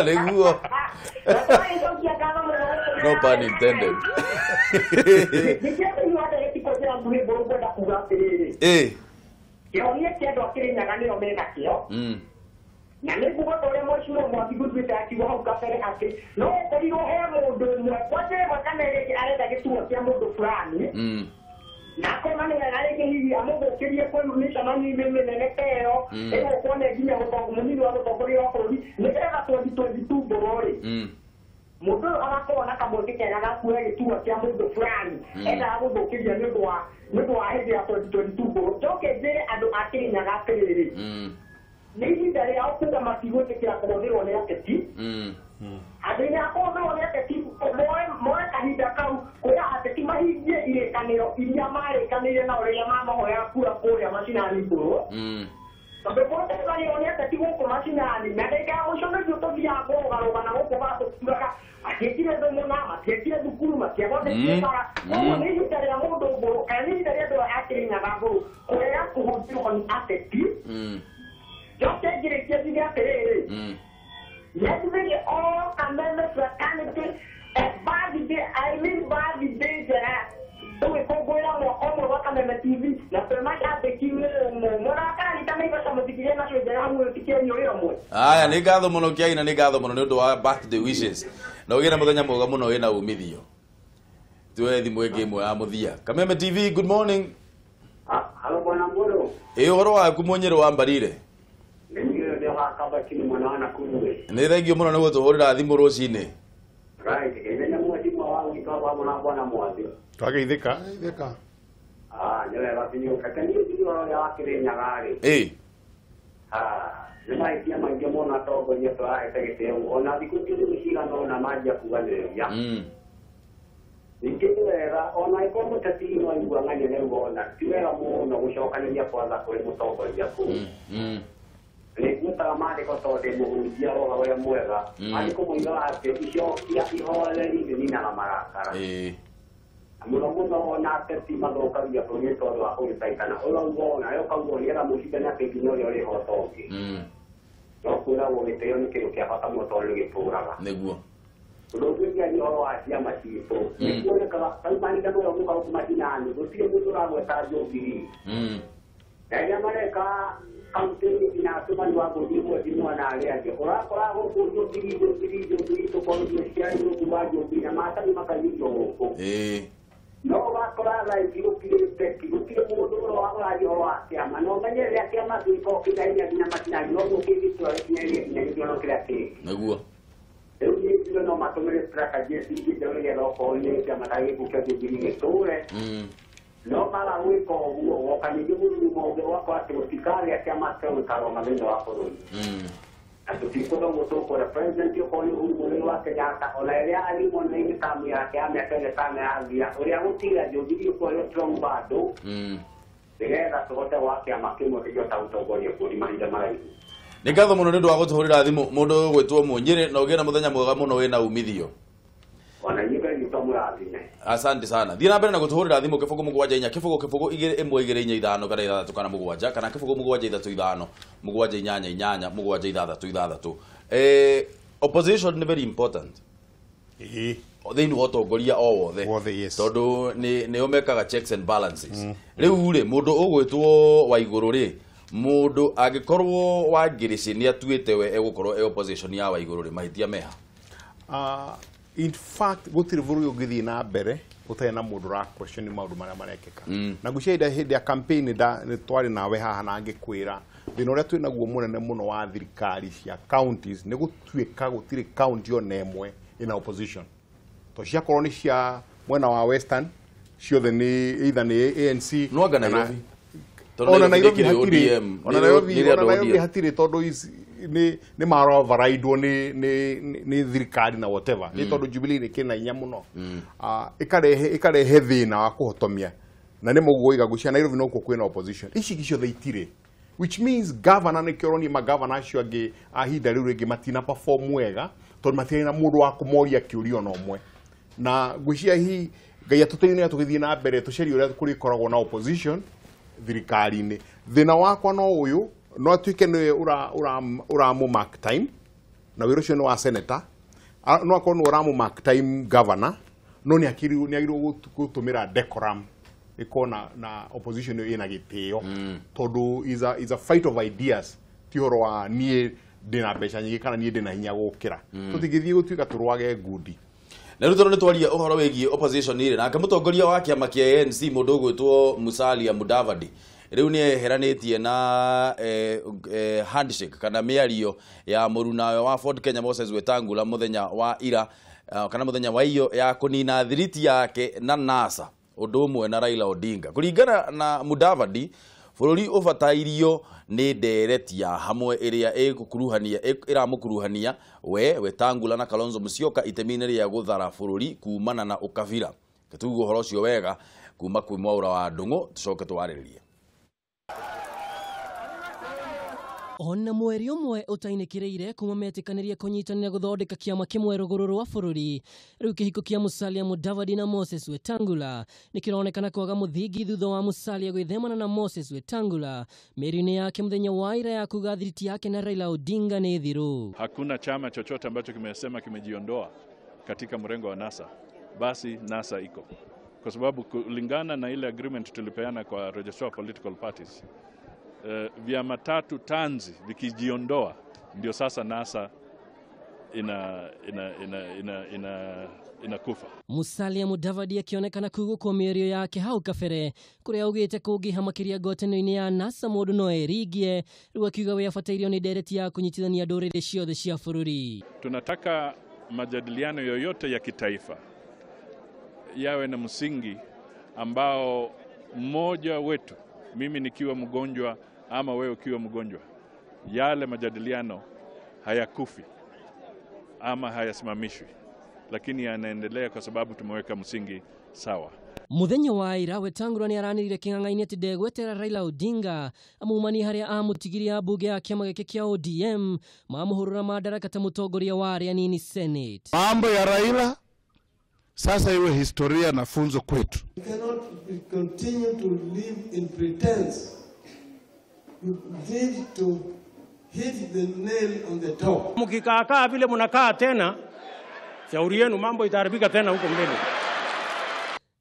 Nĩguo. No pun intended. Ningĩ andũ gĩtiko njĩra nguhĩ mbũrũ ngwenda kuga atĩrĩrĩ. Kĩhonia kĩa andũ a Kĩrĩnyaga nĩo menakĩo. Na nĩ nguga ũndũ ũrĩa Mheshimiwa Mwangi gũtuĩte akiuga hau kabere atĩ no ũkorirwo he mũndũ ũmwe kwa njĩra ĩmwe kana ĩrĩa ĩngĩ arenda gĩturwa kĩa mũndũ fulani na akona nĩ wega rĩngĩ hihi amũthũkĩrie kwĩ mĩcemanio-inĩ mĩnene ta ĩyo ĩgũkwo nĩ nginya mũnini wa mũtongoria wa bũrũri nĩgetha 2022 mbũrũ rĩ mũndũ ũyũ agakorwo na kamweke kega ga kuoya gĩturwa kĩa mũndũ fulani endaga gũthũkĩria nĩ ũndũ wa hĩndĩ ya 2022 mbũrũ. Njoke njĩre andũ a Kĩrĩnyaga atĩrĩrĩ nĩ ihinda rĩao kuga matigwĩtĩkĩra kũhũthĩrwo nĩ ateti andũ-inĩ a kũhũthĩrwo nĩ ateti moe kahinda kau kwĩra ateti mahingie irĩkanĩro iria marĩkanĩire nao rĩrĩa mamahoya kura kũrĩa macinani mbũrũ tondũ mbũrũ tũhũthagĩrwo nĩ ateti gũkũ macinani na ndagĩka ya mũico nĩguo tũthiaga kũrũgarũga na gũkũ batũturaga matiekire ũndũ mũna matiekire thukuru matiathondekire bara koguo nĩ ihinda rĩa mũndũ mbũrũ kana nĩ ihinda rĩa andũ a Kĩrĩnyaga mbũrũ kũrega kũhũthĩrwo nĩ ateti. Njoke ngĩrĩkie njuge atĩrĩrĩ nĩnjugĩrie all Kameme fraternity birthday I mean birthday njega tũgĩkũngũĩra mwaka ũmwe wa Kameme TV na twĩ macambĩki mũrakarita Naivasha mũtikigĩe nacio njega hau ũtikĩenyi ũrĩ ũmwe. Aya nĩ ngatho mũno Kĩai na nĩ ngatho mũno nĩ ũndũ wa birthday wishes na ũgĩe na mũthenya mwega mũno wĩna umithio. Tuoe thimũ ĩngĩ ĩmwe ya mũthia. Kameme TV good morning. Halo bwana Mburu. Ĩ ũhoro waku Mũnyĩrĩ wa Mbarire? Nĩ thengio mũno nĩ gũtũhũrĩra thimũ rũcinĩ. Twageithĩka. Nĩ wega biũ. Reke niĩ njuge ũhoro ũrĩa wa Kĩrĩnyaga rĩ. Nĩ mahĩtia maingĩ mũno atongoria tũrahete gĩtĩo ona thikũ ici rĩu cigana ũna manjia kuganĩrĩria. Ningĩ nĩ wega ona angĩkorwo mũteti no aigua ng'ania nĩ wona ti wega mũno gũcokanĩria kwanza kũrĩ mũtongoria kũu. Nĩngutaga maandĩko tondũ ndĩ mũhunjia wa ũhoro ũrĩa mwega. Maandĩko moigaga atĩ icokia ihoreri rĩninaga marakara. Na mũno mũno ona ateti mathũkagia bũrũri tondũ wa kũgĩtaitana. Ũrauga ũũ nawe ũkauga ũũ nĩgetha mũcindane atĩ nginya ũrĩa ũrĩhota ũngĩ. No kwĩragwo gĩtĩo nĩ kĩndũ kĩa bata mũno tondũ nĩgĩtũraga. Nĩguo. Ũndũ ũngĩ ũngĩaria ũhoro wa ciama citũ nĩkuonekaga tarĩu mahinda marĩa mũka gũkũ macinani gũtirĩ mũndũ ũragweta Jubilee. Na rĩrĩa mareka kampeni nginya atũmani wa ngũthi mwe na arĩa angĩ ũrakora gũkũ Jubilee Jubilee Jubilee tũkorwo ciarĩ rungu rwa Jubilee na macani makaiyũrio gũkũ. No ũgakora thaa ici gũkirĩte ki gũtirĩ mũndũ ũraria ũhoro wa kĩama na ũmenye rĩrĩa kĩama gĩkoragwo kĩna hinya nginya macinani noguo kĩngĩtwara gĩkinyanĩrie nginya gĩthurano kĩrĩa kĩngĩ. Nĩguo. Rĩu niĩ njuge no matũmĩre strategy ingĩ njerũ nĩgetha okorwo nĩ kĩama ta gĩkũ kĩa Jubilee gĩtũre. No maga gwĩka ũguo woka ningĩ mũrurumo ũngĩ ũgakora atĩ gũtikarĩa kĩama kĩgũikarwo thĩinĩ wa bũrũri. Na tũtikuona ũguo tũkwenda president okorwo nĩ Uhuru Muigai wa Kenyatta ona rĩrĩa arimwo nĩ tamu yake ya mĩaka ĩna yathira ũrĩa gũtiga Jubilee ĩkorwo strong bado nĩgetha tũhote gwaka kĩama kĩmwe kĩngĩhota gũtongoria bũrũri mahinda maraihu. Nĩ ngatho mũno nĩ ũndũ wa gũtũhũrĩra thimũ mũndũ ũgwĩtwo Mũnyĩrĩ, na ũgĩe na mũthenya mwega mũno wĩna umithio. Ona inyuĩ Ngai witũ amũrathime. Asante sana. Thiĩ na mbere na gũtũhũrĩra thimũ 0 7 4 0 0 2 1 2 4 5 kana 6 kana 7 kana 0 7 3 5 7 8 8 7 6 6. Opposition nĩ very important. Thĩinĩ wa ũtongoria o wothe, tondũ nĩo mekaga checks and balances. Rĩu rĩ, mũndũ ũgwĩtwo Waigũrũ rĩ, mũndũ angĩkorwo Wangĩrĩcĩ nĩ atuĩte we egũkorwo e opposition ya Waigũrũ rĩ, mahĩtia meha? In fact, gũtirĩ bũrũri ũngĩthiĩ na mbere ũtarĩ na mũndũ ũra question maũndũ marĩa marekĩka. Na ngwĩciria hĩndĩ ya campaign nĩ twarĩ nawe haha na ngĩkwĩra thĩna ũrĩa twĩ naguo mũnene mũno wa thirikari cia counties nĩ gũtuĩka gũtirĩ county ona ĩmwe ĩna opposition. To ciakorwo nĩ cia mwena wa Western ciothe nĩ either nĩ ANC. No anga Nairobi. Ona Nairobi hatirĩ, ona Nairobi hatirĩ tondũ nĩ mara overridewo nĩ thirikari na whatever. Nĩ tondũ Jubilee nĩ kĩna hinya mũno. Ĩkarehe thĩna wa kũhotomia. Na nĩ mũguo ngwĩciria Nairobi nokuo kwĩna opposition. Ici ingĩ ciothe itirĩ. Which means governor nĩkĩo ũronire magavana acio angĩ a ihinda rĩu rĩngĩ matina perform wega tondũ matirĩ na mũndũ wa kũmoria kĩũria ona ũmwe. Na ngwĩciria hihi Ngai atũteithie tũgĩthiĩ na mbere tũcarie ũrĩa kũrĩkoragwo na opposition thirikari-inĩ. Thĩna wakwa no ũyũ, no atuĩke nĩwe ũramũ mark time, na wĩra ũcio nĩ wa senator, no akorwo nĩwe ũramũ mark time governor, no nĩ agĩrĩirwo gũtũmĩra decorum ĩkorwo na opposition ĩyo ĩna gĩtĩo, tondũ is a fight of ideas, ti ũhoro wa niĩ ndĩna mbeca nyingĩ kana niĩ ndĩna hinya gũkĩra. Tũtingĩthiĩ gũtuĩka tũrwage ngundi. Na rĩu tondũ nĩ twaria ũhoro wĩgiĩ opposition rĩ, nake mũtongoria wa kĩama kĩa ANC mũndũ ũgwĩtwo Musalia Mudavadi rĩu nĩ eheranĩtie na handshake kana mĩario ya mũrunawe wa Ford Kenya Moses Wetangula mũthenya wa ira, kana mũthenya wa iyo ya kũnina thiriti yake na NASA ũndũ ũmwe na Raila Odinga. Kũringana na Mudavadi, bũrũri ũbatairio nĩ ndereti ya hamwe ĩrĩa ĩgũkuruhania ĩramũkuruhania we Wetangula na Kalonzo Musyoka itemi-inĩ rĩa gũthara bũrũri kumana na ũkabira. Tũigue ũhoro ũcio wega kuma kwĩ Mwaũra wa Ndũng'ũ, tũcoke twarĩrĩrie. Ona mweri ũmwe ũtainĩkĩrĩire kuma metĩkanĩrie kũnyitanĩra gũthondeka kĩama kĩmwe rũgũrũ rwa bũrũri, rĩu kĩhiko kĩa Musalia Mudavadi na Moses Wetangula nĩ kĩronekana kwaga mũthingi thutha wa Musalia gwĩthemana na Moses Wetangula mĩario-inĩ yake mũthenya wa ira ya kuga thiriti yake na Raila Odinga nĩ thiru. Hakuna chama chochote ambacho kimesema kimejiondoa katika mrengo wa NASA, basi NASA iko, kwa sababu kulingana na ile agreement tulipeana kwa Registrar of Political Parties, vyama tatu tanzi vikijiondoa ndio sasa NASA inakufa. Musalia Mudavadi akionekana kugukwo mĩario yake hau kabere kũrĩa augĩte kũngĩhamakiria ngwatanĩro-inĩ ya NASA mũndũ no erigie, rĩu akiuga we abatairio nĩ ndereti ya kũnyitithania ndũrĩrĩ ciothe cia bũrũri. Tunataka majadiliano yoyote ya kitaifa yawe na msingi ambao mmoja wetu, mimi nikiwa mgonjwa ama wewe ukiwa mgonjwa, yale majadiliano hayakufi ama hayasimamishwi, lakini yanaendelea kwa sababu tumeweka msingi sawa. Muthenya wa ira Wetangula nĩ aranĩrire kĩng'ang'a-inĩ atĩ ndegwetera Raila Odinga amumanie harĩa amũtigirie ambunge a kĩama gĩake kĩa ODM mamũhũrũra madaraka ta mũtongoria wa arĩa anini Senate. Mambo ya Raila sasa iwe historia na funzo kwetu. We cannot continue to live in pretense. We need to hit the nail on the top. Mkikaakaa vile mnakaa tena, shauri yenu mambo itaharibika tena huko mbele.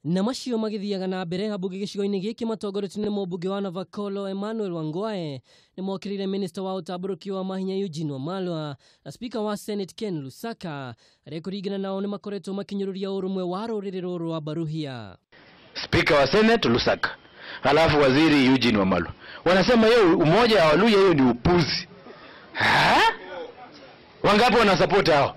Na macio magithiaga na mbere ambunge gĩcigo-inĩ gĩkĩ matongoretio nĩ mũmbunge wa Navakolo Emmanuel Wangwae nĩ mokĩrĩire minista wa ũtambũrũki wa mahinya Eugene Wamalwa na speaker wa Senate Ken Lusaka arĩa kũringana nao nĩ makoretwo makinyũrũria ũrũmwe wa rũrĩrĩ rũrũ rwa Baruhia. Speaker wa Senate Lusaka, halafu waziri Eugene Wamalwa wanasema hiyo umoja wa Waluhya hiyo ni upuzi. Ha? Wangapi wanasupport hao?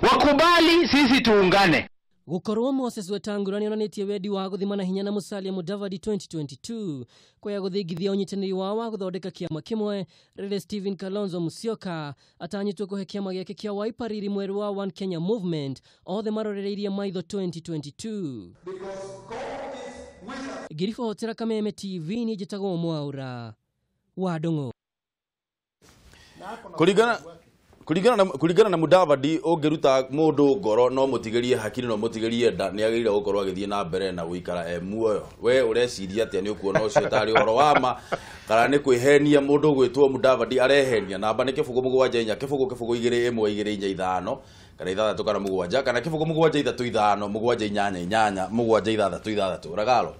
Wakubali sisi tuungane. Gukorwo Moses Wetangula nĩonanĩtie wendi wa gũthimana hinya na Musalia Mudavadi 2022 kwaya gũthingithia ũnyitanĩri wao wa gũthondeka kĩama kĩmwe rĩrĩa Stephen Kalonzo Musyoka atanyĩtwo kũhe kĩama gĩake kĩa Wiper riri mwerũ wa One Kenya Movement othe marorereirie maitho 2022. Ngĩribotera Kameme TV nĩ njĩtagwo Mwaura wa Ndung'u. Kuringana na Mudavadi, ũngĩruta mũndũ ngoro no mũtigĩrie hakiri no mũtigĩrie nda, nĩ agĩrĩire gũkorwo agĩthiĩ na mbere na gũikara e muoyo. We ũreciria atĩa? Nĩ ũkuona ũcio tarĩ ũhoro wa ma kana nĩ kwĩhenia mũndũ ũgwĩtwo Mudavadi arehenia? Namba nĩ 0 7 4 0 0 2 1 2 4 5 kana 6 kana 7 kana 0 7 3 5 7 8 8 7 6 6. Ragalo,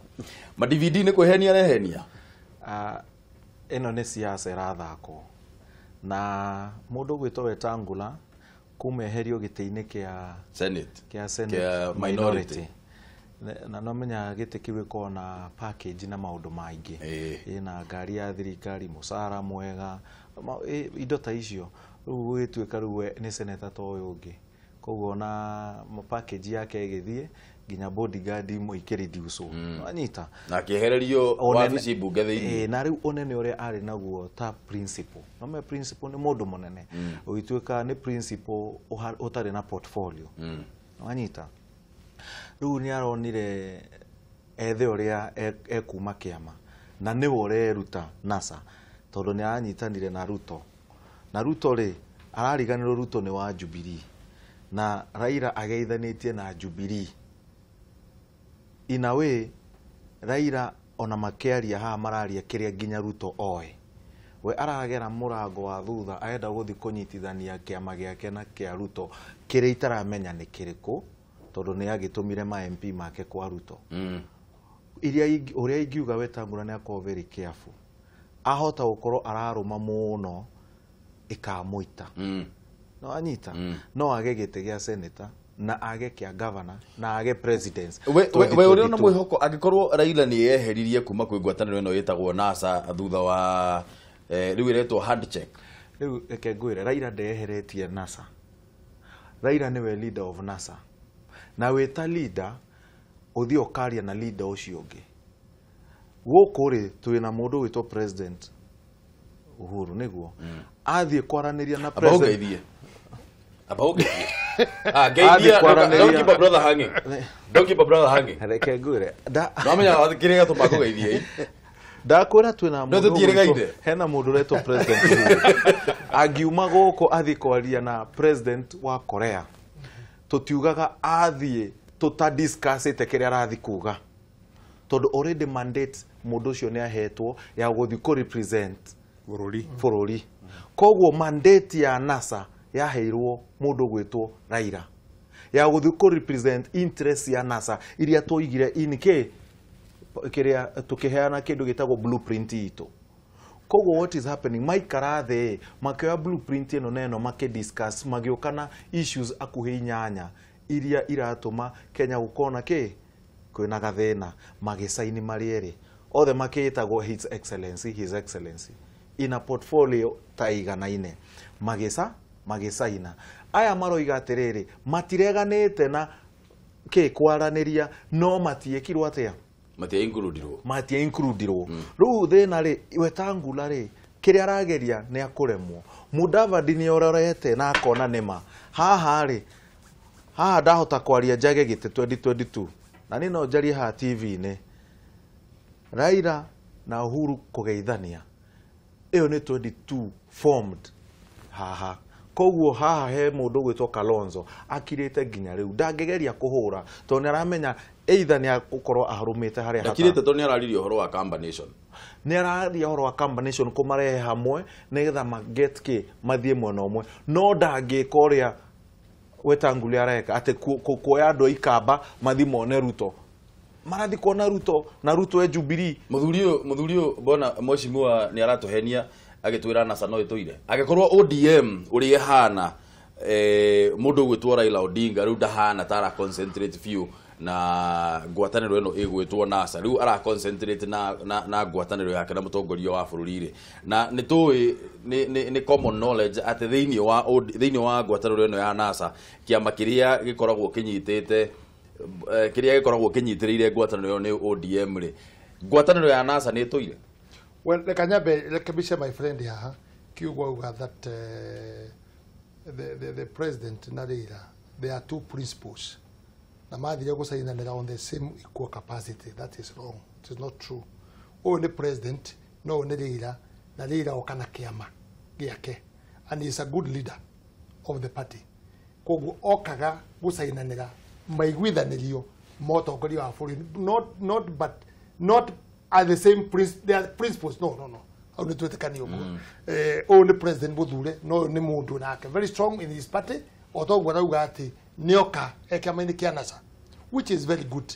ma DVD nĩ kwĩhenia arehenia? Ĩno nĩ siasa ĩrathakwo na mũndũ gwĩtwo Wetangula kuma eherio gĩtĩ-inĩ kĩa Senate, kĩa Senate minority, na no menya gĩtĩ kĩu gĩkoragwo na package na maũndũ maingĩ, ĩna ngari ya thirikari, mũcara mwega, indo ta icio. Rĩu gũgĩtuĩka rĩu we nĩ senator ta ũyũ ũngĩ, koguo na package yake ĩgĩthiĩ nginya bodyguard imwe ikĩreduce, anyita na akĩehererio wabici mbunge thĩinĩ. Na rĩu ũnene ũrĩa arĩ naguo ta principal, no me principal nĩ mũndũ mũnene, ũgĩtuĩka nĩ principal ũtarĩ na portfolio, anyita. Rĩu nĩ aronire ethe ũrĩa ekuma kĩama na nĩwe ũreruta NASA, tondũ nĩ aranyitanire na Ruto, na Ruto rĩ arariganĩrwo Ruto nĩ wa Jubilee na Raila ageithanĩtie na Jubilee. In a way, Raila ona makĩaria haha mararia kĩrĩa nginya Ruto oĩ. We aragera mũrango wa thutha arenda gũthiĩ kũnyitithania kĩama gĩake na kĩa Ruto kĩrĩa itaramenya nĩ kĩrĩkũ, tondũ nĩ agĩtũmire ma MP make kwa Ruto. Iria ũrĩa ingiuga Wetangula nĩ akorwo very careful, ahota gũkorwo ararũma mũno ĩkamũita. No anyita no age gĩtĩ gĩa senator na age kĩa governor na age president. We ũrĩ ona mwĩhoko angĩkorwo Raila nĩ eheririe kuma kwĩ ngwatanĩro ĩno ĩtagwo NASA thutha wa rĩu ĩretwo hand check? Rĩu reke ngwĩre, Raila ndeeheretie NASA. Raila nĩwe leader of NASA, na wĩ ta leader ũthiĩ ũkaria na leader ũcio ũngĩ. Gũkũ rĩ twĩna mũndũ wĩtwo President Uhuru, nĩguo athiĩ kwaranĩria na president. Don't keep a brother hanging. Don't keep a brother hanging. Reke ngwĩre. No menya kĩrĩa gĩatũma ngũgeithie. Ndakwĩra twĩna mũndũ, hena mũndũ ũretwo President Uhuru. Angiuma gũkũ athiĩ kwaria na president wa Korea, tũtiugaga athiĩ tũtadiscussĩte kĩrĩa arathiĩ kuga, tondũ already mandate mũndũ ũcio nĩ ahetwo ya gũthiĩ kũ represent bũrũri. Koguo mandate ya NASA yaheirwo mũndũ gwĩtwo Raila ya gũthiĩ kũ represent interest ya NASA iria twoigire in kĩ kĩrĩa tũkĩheana kĩndũ gĩtagwo blueprint itũ. Koguo what is happening, maikara thĩ makĩoya blueprint ĩno na ĩno makĩdiscuss, magĩũka na issues akuhĩ 8 iria iratũma Kenya gũkorwo na kĩ kwĩna gathĩna, magĩcaini marĩ erĩ othe makĩĩtagwo His Excellency, His Excellency ina portfolio ta 400 magĩcaina. Aya maroiga atĩrĩrĩ, matireganĩte na kĩ kwaranĩria, no matiĩkirwo atĩa, matia includirwo. Rĩu thĩna rĩ, Wetangula rĩ kĩrĩa arageria nĩ akũremwo. Mudavadi nĩ ororete na akona nĩma haha rĩ, haha ndahota kwaria njage gĩtĩ 2022 na niĩ no njarie haha TV-inĩ. Raila na Uhuru kũgeithania ĩyo nĩ 22 formed haha. Koguo haha he mũndũ gwĩtwo Kalonzo akirĩte nginya rĩu, ndangĩgeria kũhũra tondũ nĩ aramenya either nĩ agũkorwo arũmĩte harĩa ndakirĩte, tondũ nĩ araririe ũhoro wa combination, nĩ araria ũhoro wa combination kũmarehe hamwe nĩgetha maget kĩ mathiĩ mwena ũmwe, no ndangĩka ũrĩa Wetangula areka atĩ kuoya andũ a Ikamba mathiĩ mone Ruto, marathi kuona Ruto na Ruto e Jubilee. Mũthuri ũyũ mbona mheshimiwa nĩ aratũhenia agĩtwĩra NASA no ĩtũire, angĩkorwo ODM ũrĩa ĩhana mũndũ ũgwĩtwo Raila Odinga rĩu ndahana ta ara concentrate biũ na ngwatanĩro ĩno ĩgwĩtwo NASA, rĩu ara concentrate na ngwatanĩro yake na mũtongoria wa bũrũri rĩ, na nĩ tũĩ nĩ common knowledge atĩ thĩinĩ wa ngwatanĩro ĩno ya NASA kĩama kĩrĩa gĩkoragwo kĩnyitĩte kĩrĩa gĩkoragwo kĩnyitĩrĩire ngwatanĩro ĩyo nĩ ODM rĩ, ngwatanĩro ya NASA nĩ ĩtũire. Well, reka nyambe rekebishe my friend haha kiugo auga that the president na Raila, there are two principles na mathire gũcainanĩra on the same equal capacity. That is wrong. It is not true. Ũyũ nĩ president no ũyũ nĩ Raila, Na Raila oka na kĩama gĩake and he is a good leader of the party. Koguo okaga gũcainanĩra maiguithanĩrio ma ũtongoria wa bũrũri, not but not at the same their principles. No hau nĩ twĩtĩkanie ũguo. Ũyũ nĩ president mũthure, no ũyũ nĩ mũndũ nake very strong in his party, o toguo arauga atĩ nĩoka e kĩama-inĩ kĩa NASA, which is very good.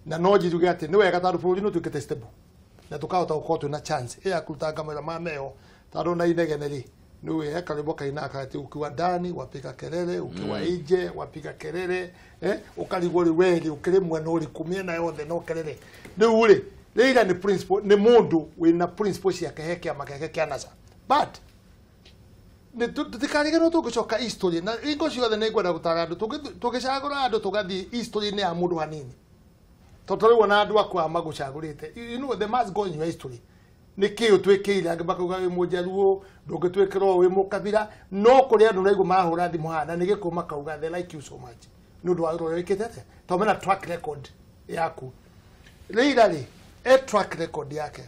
Na no njiruge atĩ nĩ wega tondũ bũrũri nĩ ũtuĩkĩte stable na tũkahota gũkorwo twĩna chance ĩ ya kũrutanga mawĩra ma meo, tondũ na inegene rĩ nĩwe he karwĩmbo kainaga atĩ ukiwa ndani wapiga kelele, ukiwa nje wapiga kelele, ũkarigwo rĩ we rĩ ũkĩrĩ mwena ũrĩkũ, mĩena yothe no kelele. Rĩu rĩ Raila nĩ principle, nĩ mũndũ wĩna principle ciake he kĩama gĩake kĩa NASA. But tũtikariganĩrwo tũngĩcoka history, na hingo ciothe nĩ ngwenda gũtara andũ tũgĩcagũra andũ tũgathiĩ history-inĩ ya mũndũ hanini, tondũ rĩu ona andũ akwa magũcagũrĩte, you know, they must go in your history. Nĩ kĩĩ ũtwĩkĩire, angĩ makauga wĩ mũnjaruo, ndũngĩtwĩkĩra wĩ mũkabira, no kũrĩ andũ naigua marahũra thimũ haha na nĩ gĩkũyũ makauga they like you so much nĩ ũndũ wa wĩra ũrĩa wĩkĩte atĩa, tondũ mena track record yaku. Raila rĩ e track record yake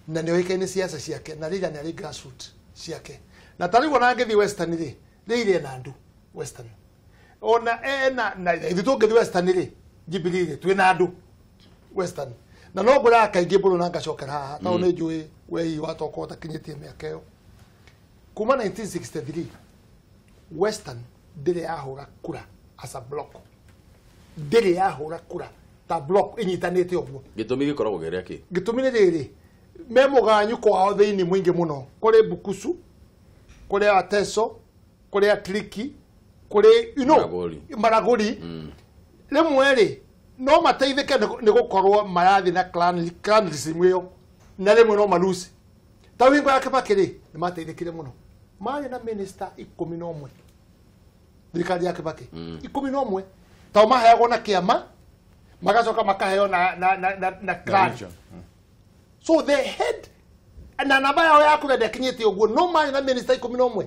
na nĩ oĩkaine siasa ciake, na Raila nĩ arĩ grassroot ciake, na ta rĩu ona angĩthiĩ Western rĩ, Raila ena andũ Western, ona ena na ithuĩ tũngĩthiĩ Western rĩ, Jubilee rĩ twĩna andũ Western, na no ngũraga kaingĩ mbũrũ na ngacokera haha tondũ nĩ njũĩ we hihi watokorwo ũtakinyĩtie mĩaka ĩyo. Kuma 1963 Western ndĩrĩ yahũra kura as a block, ndĩrĩ yahũra kura ta block ĩnyitanĩte ũguo. Gĩtũmi gĩkoragwo kĩrĩa kĩ? Gĩtũmi nĩ rĩrĩ, me mũganyũko wao thĩinĩ mũingĩ mũno, kũrĩ Bukusu, kũrĩ Ateso, kũrĩ Atriki, kũrĩ you know, Maragoli. Rĩmwe rĩ no mateithĩke nĩ gũkorwo marathiĩ na clanism ĩyo, na rĩmwe no malusi. Ta hingo ya Kibaki rĩ nĩ mateithĩkire mũno, marĩ na minister 11 thirikari ya Kibaki 11, tondũ maheagwo na kĩama magacoka makaheo na clan. So they had na namba yao ya kura ndĩakinyĩte ũguo, no marĩ na minister 11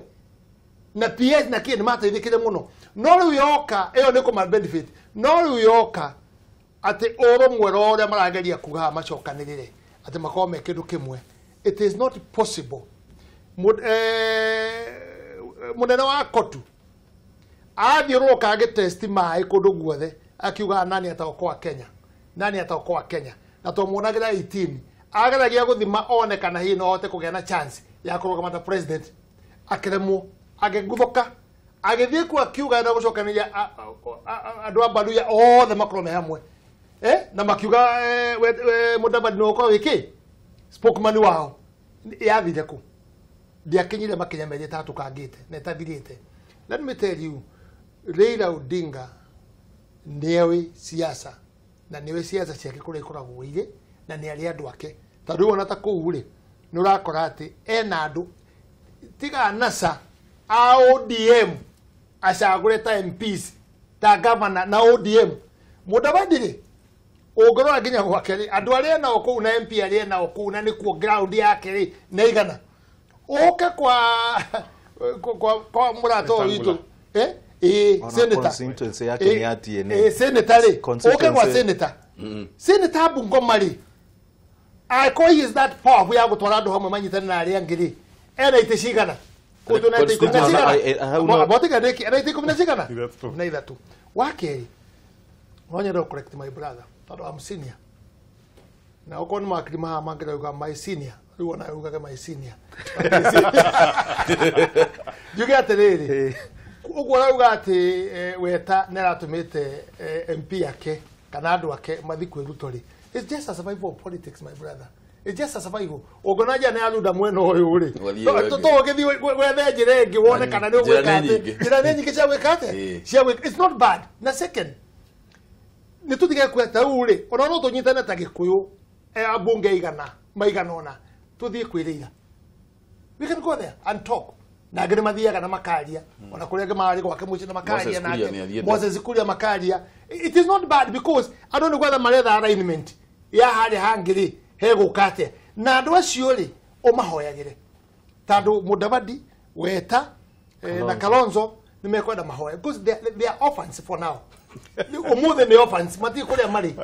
na PS na kĩ, nĩ mateithĩkire mũno. No rĩu yoka ĩyo nĩ kũma benefit, no rĩu yoka atĩ ũrũmwe ũrĩa marageria kuga haha macokanĩrĩre atĩ makorwo me kĩndũ kĩmwe, it is not possible. Mũnene wa Kotu athiũrũrũka agĩtesti maĩ kũndũ guothe akiuga nani ataokoa Kenya, nani ataokoa Kenya, na twamuonagĩra 18 ageragia gũthima one kana hihi no ahote kũgĩa na chance ya kũrũgama ta president, akĩremwo, agĩguthũka, agĩthiĩ kuo akiuga enda gũcokanĩria andũ a Baluya othe makorwo me hamwe, na makiuga Mudavadi nĩ ũkorwo wĩkĩ spokesman wao. Yathire kũ? Ndiakinyire makinya merĩ ĩtatũkangĩte na ĩtathirĩte. Let me tell you, Raila Odinga nĩoĩ siasa na nĩoĩ siasa ciake kũrĩa ikoragwo irĩ, na nĩ arĩ andũ ake. Tondũ rĩu ona ta kũu rĩ nĩ ũrakora atĩ ena andũ tiga NASA a ODM acagũre ta MPs ta governor na ODM. Mudavadi rĩ ũngĩrora nginya gwake rĩ, andũ arĩa enao kũu na MP arĩa enao kũu na nĩkuo ground yake rĩ nĩ igana. Ũke kwa mũrata ũyũ witũ senator constituency yake ni ya TNA. Senator rĩ, ũke kwa senator, senator Bungoma rĩ, angĩkorwo he is that powerful ya gũtwara andũ hamwe manyitane na arĩa angĩ rĩ, ena itĩ cigana? Kũu twĩna itĩ 10 na cigana? Botiga ndĩki, ena itĩ 10 na cigana? Na ithatũ. Wa kerĩ, no nyende gũ correct my brother tondũ I'm senior, na okorwo nĩ makiri mahaha mangĩrauga my senior, rĩu ona ugage my senior. Njuge atĩrĩrĩ, ũguo arauga atĩ Weta nĩ aratũmĩte MP ake kana andũ ake mathiĩ kwĩ Ruto rĩ, it's just a survival of politics, my brother. It's just a survival. Ũngĩona njĩra nĩ yarunda mwena ũyũ rĩ, tũgĩthiĩ wethe njĩra ĩngĩ wone kana nĩ ũgwĩka atĩ. Njĩra nĩ nyingĩ cia gwĩka atĩa? Cia gwĩka. It's not bad. Na second, nĩ tũtige kuoya ta rĩu rĩ, ona no tũnyitane ta Gĩkũyũ ambunge igana maigana ũna tũthiĩ kwĩ Raila. We can go there and talk. Na angĩ nĩ mathiaga na makaria, ona kũrĩa angĩ mararĩ gwake mũciĩ na makaria nake Moses Kuria makaria. It is not bad because andũ nĩ gwetha maretha alignment ya harĩa hangĩ rĩ hegũka atĩa, na andũ acio rĩ ũmahoyagĩre tondũ Mudavadi, Weta na Kalonzo nĩ mekwenda mahoya because they are orphans for now. Ũmũthĩ nĩ orphans, matirĩ kũrĩa marĩ.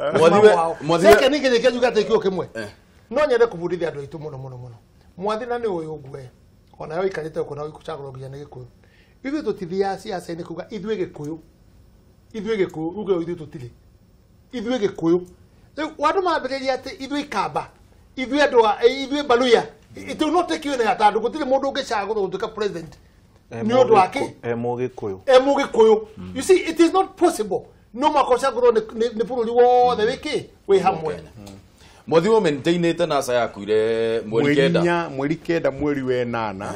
Second, ningĩ njuge atĩ kĩo kĩmwe no nyende kũbundithia andũ aitũ mũno mũno mũno. Mwathi na nĩ ũyũ ũguo ona yo ikarĩte ũguo na gũcagũrwo nginya nĩ Gĩkũyũ. Ithuĩ tũtithiaga ciaca-inĩ kuga ithuĩ Gĩkũyũ. Ithuĩ Gĩkũyũ uge ithuĩ tũtirĩ. Ithuĩ Gĩkũyũ. Rĩu andũ mambĩrĩria atĩ ithuĩ Ikamba, ithuĩ andũ a ithuĩ Baluya. It will not take you anywhere tondũ gũtirĩ mũndũ ũngĩcagũrwo gũtuĩka president nĩ ũndũ wa kĩ? E Mũgĩkũyũ. E Mũgĩkũyũ. You see, it is not possible. No mwaka ũcagũrwo nĩ bũrũri wothe wĩkĩ wĩ hamwe. Mwathi wo maintainĩte NASA yakuire mweri kenda. Mweri kenda mweri wa ĩnana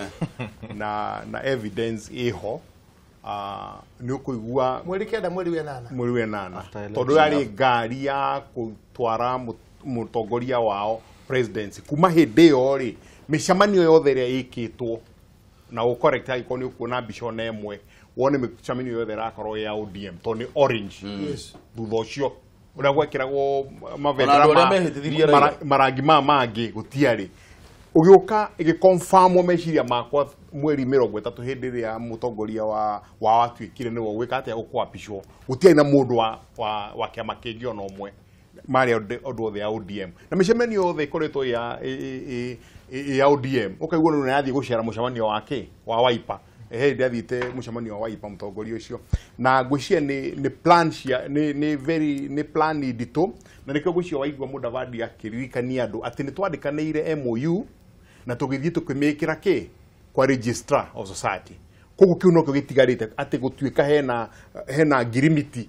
na evidence ĩho nĩ ũkũigua mweri kenda mweri wa ĩnana mweri wa ĩnana tondũ yarĩ ngari ya gũtwara mũtongoria wao presidency kuma hĩndĩ ĩyo rĩ mĩcemanio yothe ĩrĩa ĩkĩtwo na ũcorrect angĩkorwo nĩ ũkuona mbica ona ĩmwe wone mĩcemanio yothe ĩrakorwo ya ODM tondũ nĩ orange. Thutha ũcio ũrĩa gwekĩragwo mabendera marangi ma mangĩ gũtiarĩ. Ũgĩũka ĩgĩconfirmwo meciria makwa mweri 30 hĩndĩ ĩrĩa mũtongoria wa watuĩkire nĩwe gwĩka atĩa gũkwapicwo gũtiarĩ na mũndũ wa kĩama kĩngĩ ona ũmwe marĩ andũ othe ya ODM na mĩcemanio yothe ĩkoretwo ya ODM ũkaigua nĩ yathiĩ gũcera mũcemanio wake wa Wiper hĩndĩ athiĩte mũcemanio wa Wiper mũtongoria ũcio na ngwĩciria nĩ plan cia nĩ very nĩ plan nditũ na nĩkĩo ngwĩciria waigua Mudavadi akĩririkania andũ atĩ nĩ twandĩkanĩire MOU na tũgĩthiĩ tũkĩmĩkĩra kĩ kwa registrar of society koguo kĩu nokĩo gĩtigarĩte atĩ gũtuĩka hena ngirimiti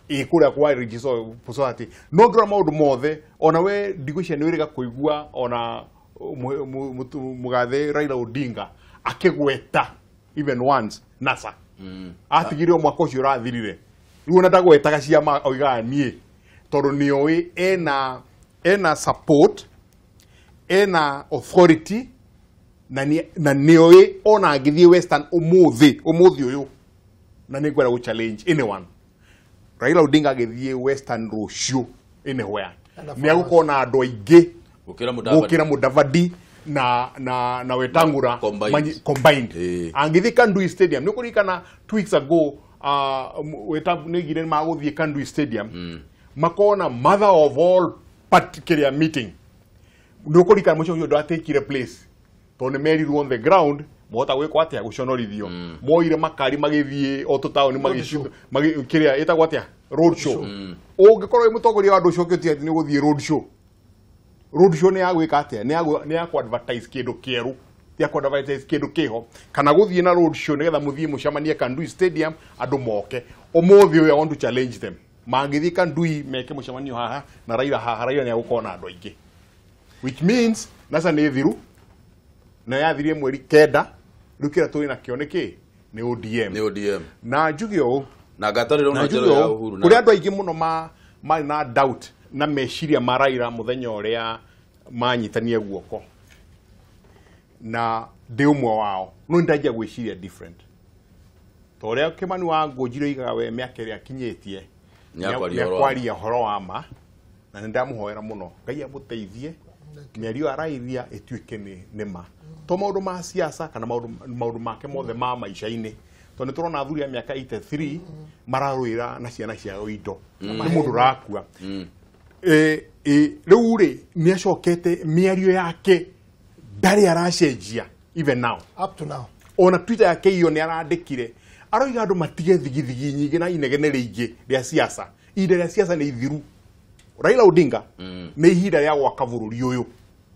ĩkũrĩa kwa registrar of society no ngĩrora maũndũ mothe ona we ndigwĩciria nĩ wĩrĩga kũigua ona mũgathe Raila Odinga akĩgweta even once NASA atigire mwaka ũcio ũrathirire rĩu ona ndagwetaga ciama oigaga niĩ tondũ nĩoĩ ena support ena authority na nĩoĩ ona angĩthiĩ Western ũmũthĩ ũyũ na nĩngwenda gũ challenge anyone Raila Odinga agĩthiĩ Western rũciũ anywhere nĩegũkorwo na andũ aingĩ gũkĩra Mudavadi na Wetangula combined. Angĩthiĩ Kandui Stadium nĩ ũkũririkana 2 weeks ago nĩoigire nĩmagũthiĩ Kandui Stadium makona mother of all particular meeting nĩ ũkũririkana mũcemanio ũcio ndwatekire place tondũ nĩ merirwo on the ground mohota gwĩkwo atĩa gũconorithio moire makari magĩthiĩ o tũtaũni kĩrĩa ĩtagwo atĩa road show ũngĩkorwo wĩ mũtongoria wa andũ ũcio ũkĩũtia atĩ nĩ ũgũthiĩ road show road show nĩ ya gwĩka atĩa nĩ ya kũ-advertise kĩndũ kĩerũ ti ya kũ-advertise kĩndũ kĩho kana gũthiĩ na road show nĩgetha mũthiĩ mũcemanie Kandui Stadium andũ moke ũmũthĩ ũyũ I want to challenge them mangĩthiĩ Kandui meke mũcemanio haha na Raila haha Raila nĩ egũkorwo na andũ aingĩ which means NASA nĩ thiru na yathirie mweri kenda rĩu kĩrĩa tũrĩ nakĩo nĩ kĩ nĩ ODM nĩ ODM na njuge ũũ na ngatarĩro na njerũ ya Uhuru kũrĩ andũ aingĩ mũno marĩ na doubt na meciria ma Raila mũthenya ũrĩa manyitanie guoko na ndĩ ũmwe wao no nĩndanjia gwĩciria different ta ũrĩa Kĩmani wa Ngũnjiri oigaga we mĩaka ĩrĩa akinyĩtie nĩakwaria ũhoro wa ma na nĩndamũhoera mũno Ngai amũteithie mĩario araithia ĩtuĩke nĩ ma to maũndũ ma siasa kana maũndũ make mothe ma maica-inĩ tondũ nĩ tũrona athuri a mĩaka 83 mararũĩra na ciana ciao indo nĩ mũndũ ũrakua rĩu rĩ nĩ acokete mĩario yake ndarĩ aracenjia even now up to now ona Twitter yake iyo nĩ arandĩkire aroiga andũ matige thigithigi nyingĩ na inegene rĩingĩ rĩa siasa ihinda rĩa siasa nĩ ithiru Raila Odinga nĩ ihinda rĩa gwaka bũrũri ũyũ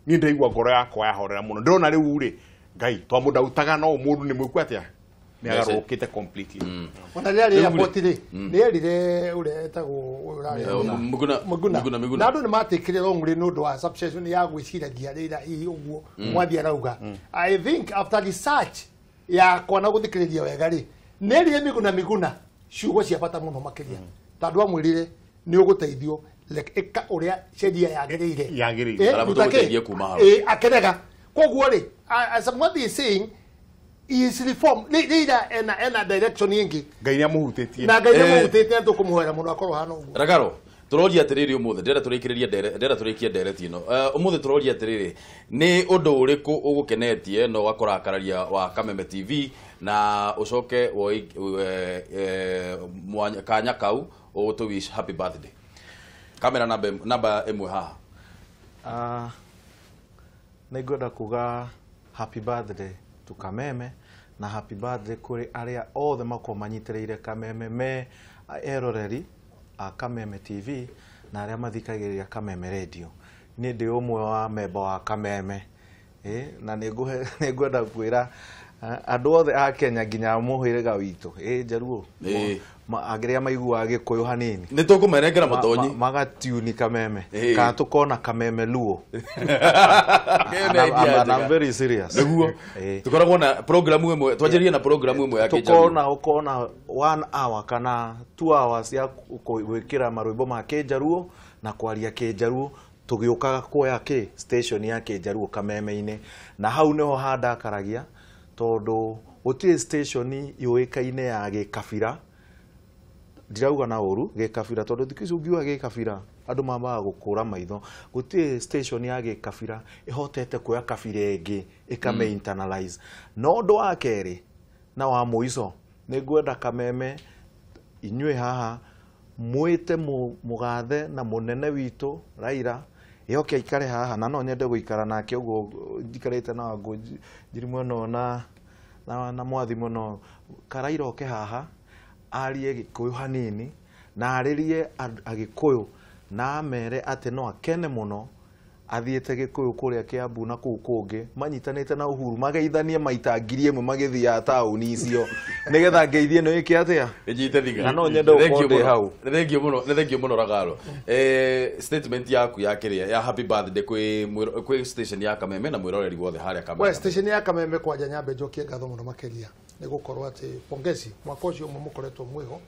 niĩ ndaigua ngoro yakwa yahorera mũno ndĩrona rĩu rĩ Ngai twamũndautaga no mũndũ nĩ mwĩku atĩa nĩ agarũrũkĩte completely ona rĩrĩa rĩ airport rĩ nĩ erire ũrĩa etagwo ũrĩa Muguna na andũ nĩ matikire wrong rĩ nĩ ũndũ wa subsession ya gwĩciragia rĩra hihi ũguo mwathi arauga I think after research yakwa na gũthikĩrĩria wega rĩ nĩ erire Miguna Miguna ciugo cia bata mũno makĩria tondũ amwĩrire nĩ ũgũteithio ĩka ũrĩa sheria yagĩrĩire akerega koguo rĩ as Mwathi is saying is reform leader ena direction yingi Ngai nĩamũhutĩtie na Ngai nĩamũhutĩtie tũkũmũhoera mũno akorwo hana ũguo Ragaro tũroria atĩrĩrĩ ũmũthĩ ndĩrenda tũrĩkĩrĩrie ndĩrenda tũrĩkie ndereti ĩno ũmũthĩ tũroria atĩrĩrĩ nĩ ũndũ ũrĩkũ ũgũkenetie na ũgakũrakararia wa Kameme TV na ũcoke kanya kau ũgũtũ wish happy birthday kamera namba ĩmwe haha nĩ ngwenda kuga Happy birthday to Kameme na happy birthday kuri aria othe makorwo manyitĩrĩire Kameme me eroreri a Kameme TV na aria mathikagĩrĩria Kameme Radio. Niĩ ndĩ ũmwe wa memba wa Kameme, na nĩngwenda kwĩra andũ othe a Kenya nginya mũhĩrĩga witũ Njaruo arĩa maiguaga Gĩkũyũ hanini nĩ tũkũmenengera mũtonyi magatiuni Kameme kana tũkona Kameme Luo. And I'm very serious. Nĩguo tũkoragwo na programu ĩmwe, twanjĩrĩrie na programu ĩmwe ya Kĩnjaruo, tũkona ũkona 1 hour kana 2 hours ya gwĩkĩra marwĩmbo ma Kĩnjaruo na kwaria Kĩnjaruo tũgĩũkaga kuoya kĩ station ya Kĩnjaruo Kameme-inĩ, na hau nĩho handakaragia tondũ gũtirĩ station yũĩkaine ya gĩkabira. Ndirauga na ũru gĩkabira tondũ thikũ ici ũngiuga gĩkabira andũ mambaga gũkũra maitho. Gũtirĩ station ya gĩkabira ĩhotete kuoya kabira ĩngĩ ĩkame internalize. No ũndũ wa kerĩ na wa mũico nĩ ngwenda Kameme inyuĩ haha mwĩte mũgathe na mũnene witũ Raila yoke aikare haha, na no nyende gũikara nake ũguo njikarĩte na Wangũ Njiri mũno na Mwathi mũno. Karaira oke haha arie Gĩkũyũ hanini na arĩrie Agĩkũyũ na amere atĩ no akene mũno athiĩte Gĩkũyũ kũrĩa Kĩambu na kũu kũngĩ manyitanĩte na Uhuru mageithanie maita 1000 magĩthiaga taũni icio nĩgetha ngeithie ĩno ĩke atĩa ĩnyite thiga. Na no nyende gũkorwo ndĩ hau. Nĩ thengio mũno, nĩ thengio mũno Ragaro. Statement yaku ya kĩrĩa ya happy birthday kwĩ station ya Kameme na mwĩroreri wothe harĩa Kameme. We station ya Kameme kwanja nyambe njokie ngatho mũno makĩria nĩ gũkorwo atĩ pongezi mwaka ũcio ũmwe mũkoretwo mwĩho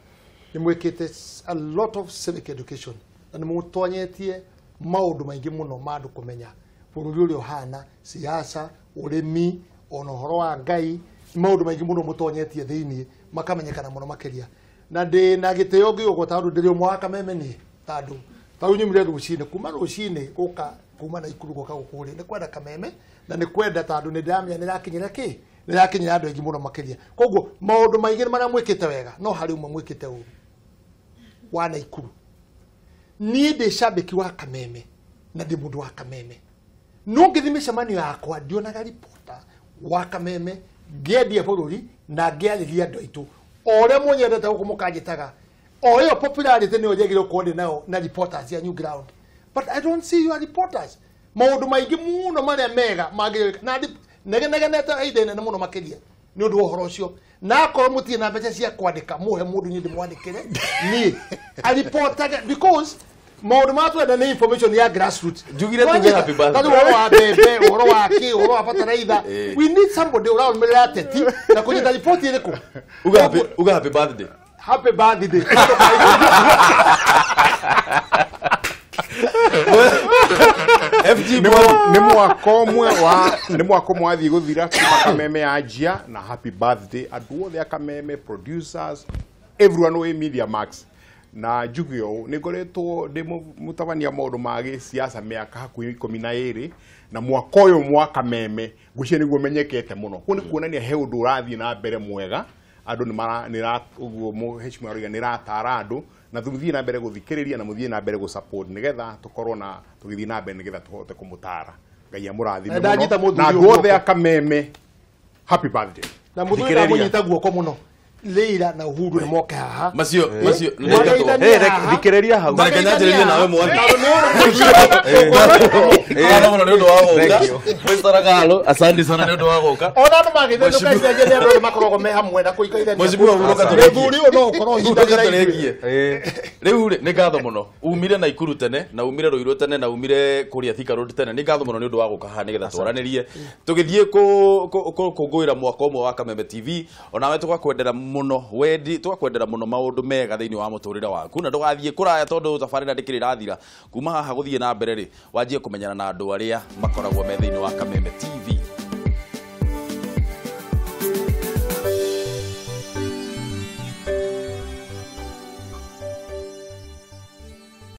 nĩ mwĩkĩte a lot of civic education na nĩ mũtonyetie maũndũ maingĩ mũno ma andũ kũmenya bũrũri ũrĩa ũhana, siasa, ũrĩmi, ona ũhoro wa Ngai, maũndũ maingĩ mũno mũtonyetie thĩiniĩ makamenyekana mũno makĩria. Na ndĩ na gĩtĩo ngĩũgwo tondũ ndĩrĩ ũmwe wa Kameme niĩ, tondũ tarĩu nyumire rũcinĩ, kuma rũcinĩ gũka kuma Naikuru gũka gũkũ rĩ, nĩ kwenda Kameme na nĩ kwenda tondũ nĩ ndĩramenya nĩ ĩrakinyĩra kĩ, nĩ ĩrakinyĩra andũ aingĩ mũno makĩria. Koguo maũndũ maingĩ marĩa mwĩkĩte wega no harĩ ũmwe mwĩkĩte ũru wa Naikuru. Niĩ ndĩ cambĩki wa Kameme na ndĩ mũndũ wa Kameme, no ngĩthiĩ mĩcemanio yakwa ndionaga reporter wa Kameme ngĩendia bũrũri na ngĩarĩria andũ aitũ o ũrĩa mũnyendete gũkũ mũkanjĩtaga o ĩyo popularity nĩyo njagĩrĩirwo gũkorwo ndĩ nayo na reporters ya new ground, but I don't see your reporters. Maũndũ maingĩ mũno marĩa mega mangĩrĩka na negenegenete ihinda inene mũno makĩria nĩ ũndũ wa ũhoro ũcio, na akorwo mũtirĩ na mbeca cia kwandĩka mũhe mũndũ niĩ ndĩmwandĩkĩre niĩ aripotage because maũndũ marĩa twenda nĩ information ya grassroots. Njugire tuge happy birthday. Tondũ ũhoro wa mbembe, ũhoro wa kĩ, ũhoro wa bataraitha, we need somebody ũrarũmĩrĩra ateti na kũnyita riboti ĩrĩkũ. Uga happy birthday. Happy birthday. FG nĩ mwaka ũmwe wa nĩ mwaka ũmwe wathiĩ gũthira kuma Kameme yanjia na happy birthday andũ othe a Kameme, producers, everyone wĩ Media Max. Na njuge ũũ nĩ ngoretwo ndĩ mũtabania maũndũ ma gĩsiasa mĩaka hakuhĩ 12 na mwaka ũyũ mwa Kameme ngwĩciria nĩguo menyekete mũno. Kũu nĩ kuonania he ũndũ ũrathiĩ na mbere mwega, andũ nĩ ũguo mũheshimiwa aroiga nĩ ratara andũ na tũthiĩ na mbere gũthikĩrĩria na mũthiĩ na mbere gũ-support nĩgetha tũkorwo na tũgĩthiĩ na mbere nĩgetha tũhote kũmũtara. Ngai amũrathime mũno na andũ othe a Kameme, happy birthday. Na mũthuri ndamũnyita guoko mũno. Leila na Uhuru nĩ moke haha macio macio thikĩrĩria hau reke nyanjĩrĩrie nawe mwathi mũno nĩ ũndũ wa gũka Mr. Ragalo, asante sana nĩ ũndũ wa gũka. Ona andũ magĩthethũka icenjia nĩ andũ makoragwo me hamwe na kũikaithania. Mheshimiwa Uhuru katũrĩkie. Mũthuri ũyũ no ũkorwo ihinda rĩraihu. Rĩu rĩ nĩ ngatho mũno umire Naikuru tene na umire Ruiru tene na umire kũrĩa Thika Road tene, nĩ ngatho mũno nĩ ũndũ wa gũka haha nĩgetha twaranĩrie tũgĩthiĩ kũngũĩra mwaka ũmwe wa Kameme TV. Onawe tũgakwendera mũno wendi, tũgakwendera mũno maũndũ mega thĩinĩ wa mũtũrĩre waku na ndũgathiĩ kũraya tondũ tabarĩra ndĩkĩrĩ ĩrathira. Kuma haha gũthiĩ na mbere rĩ wanjie kũmenyana na andũ arĩa makoragwo me thĩinĩ wa Kameme.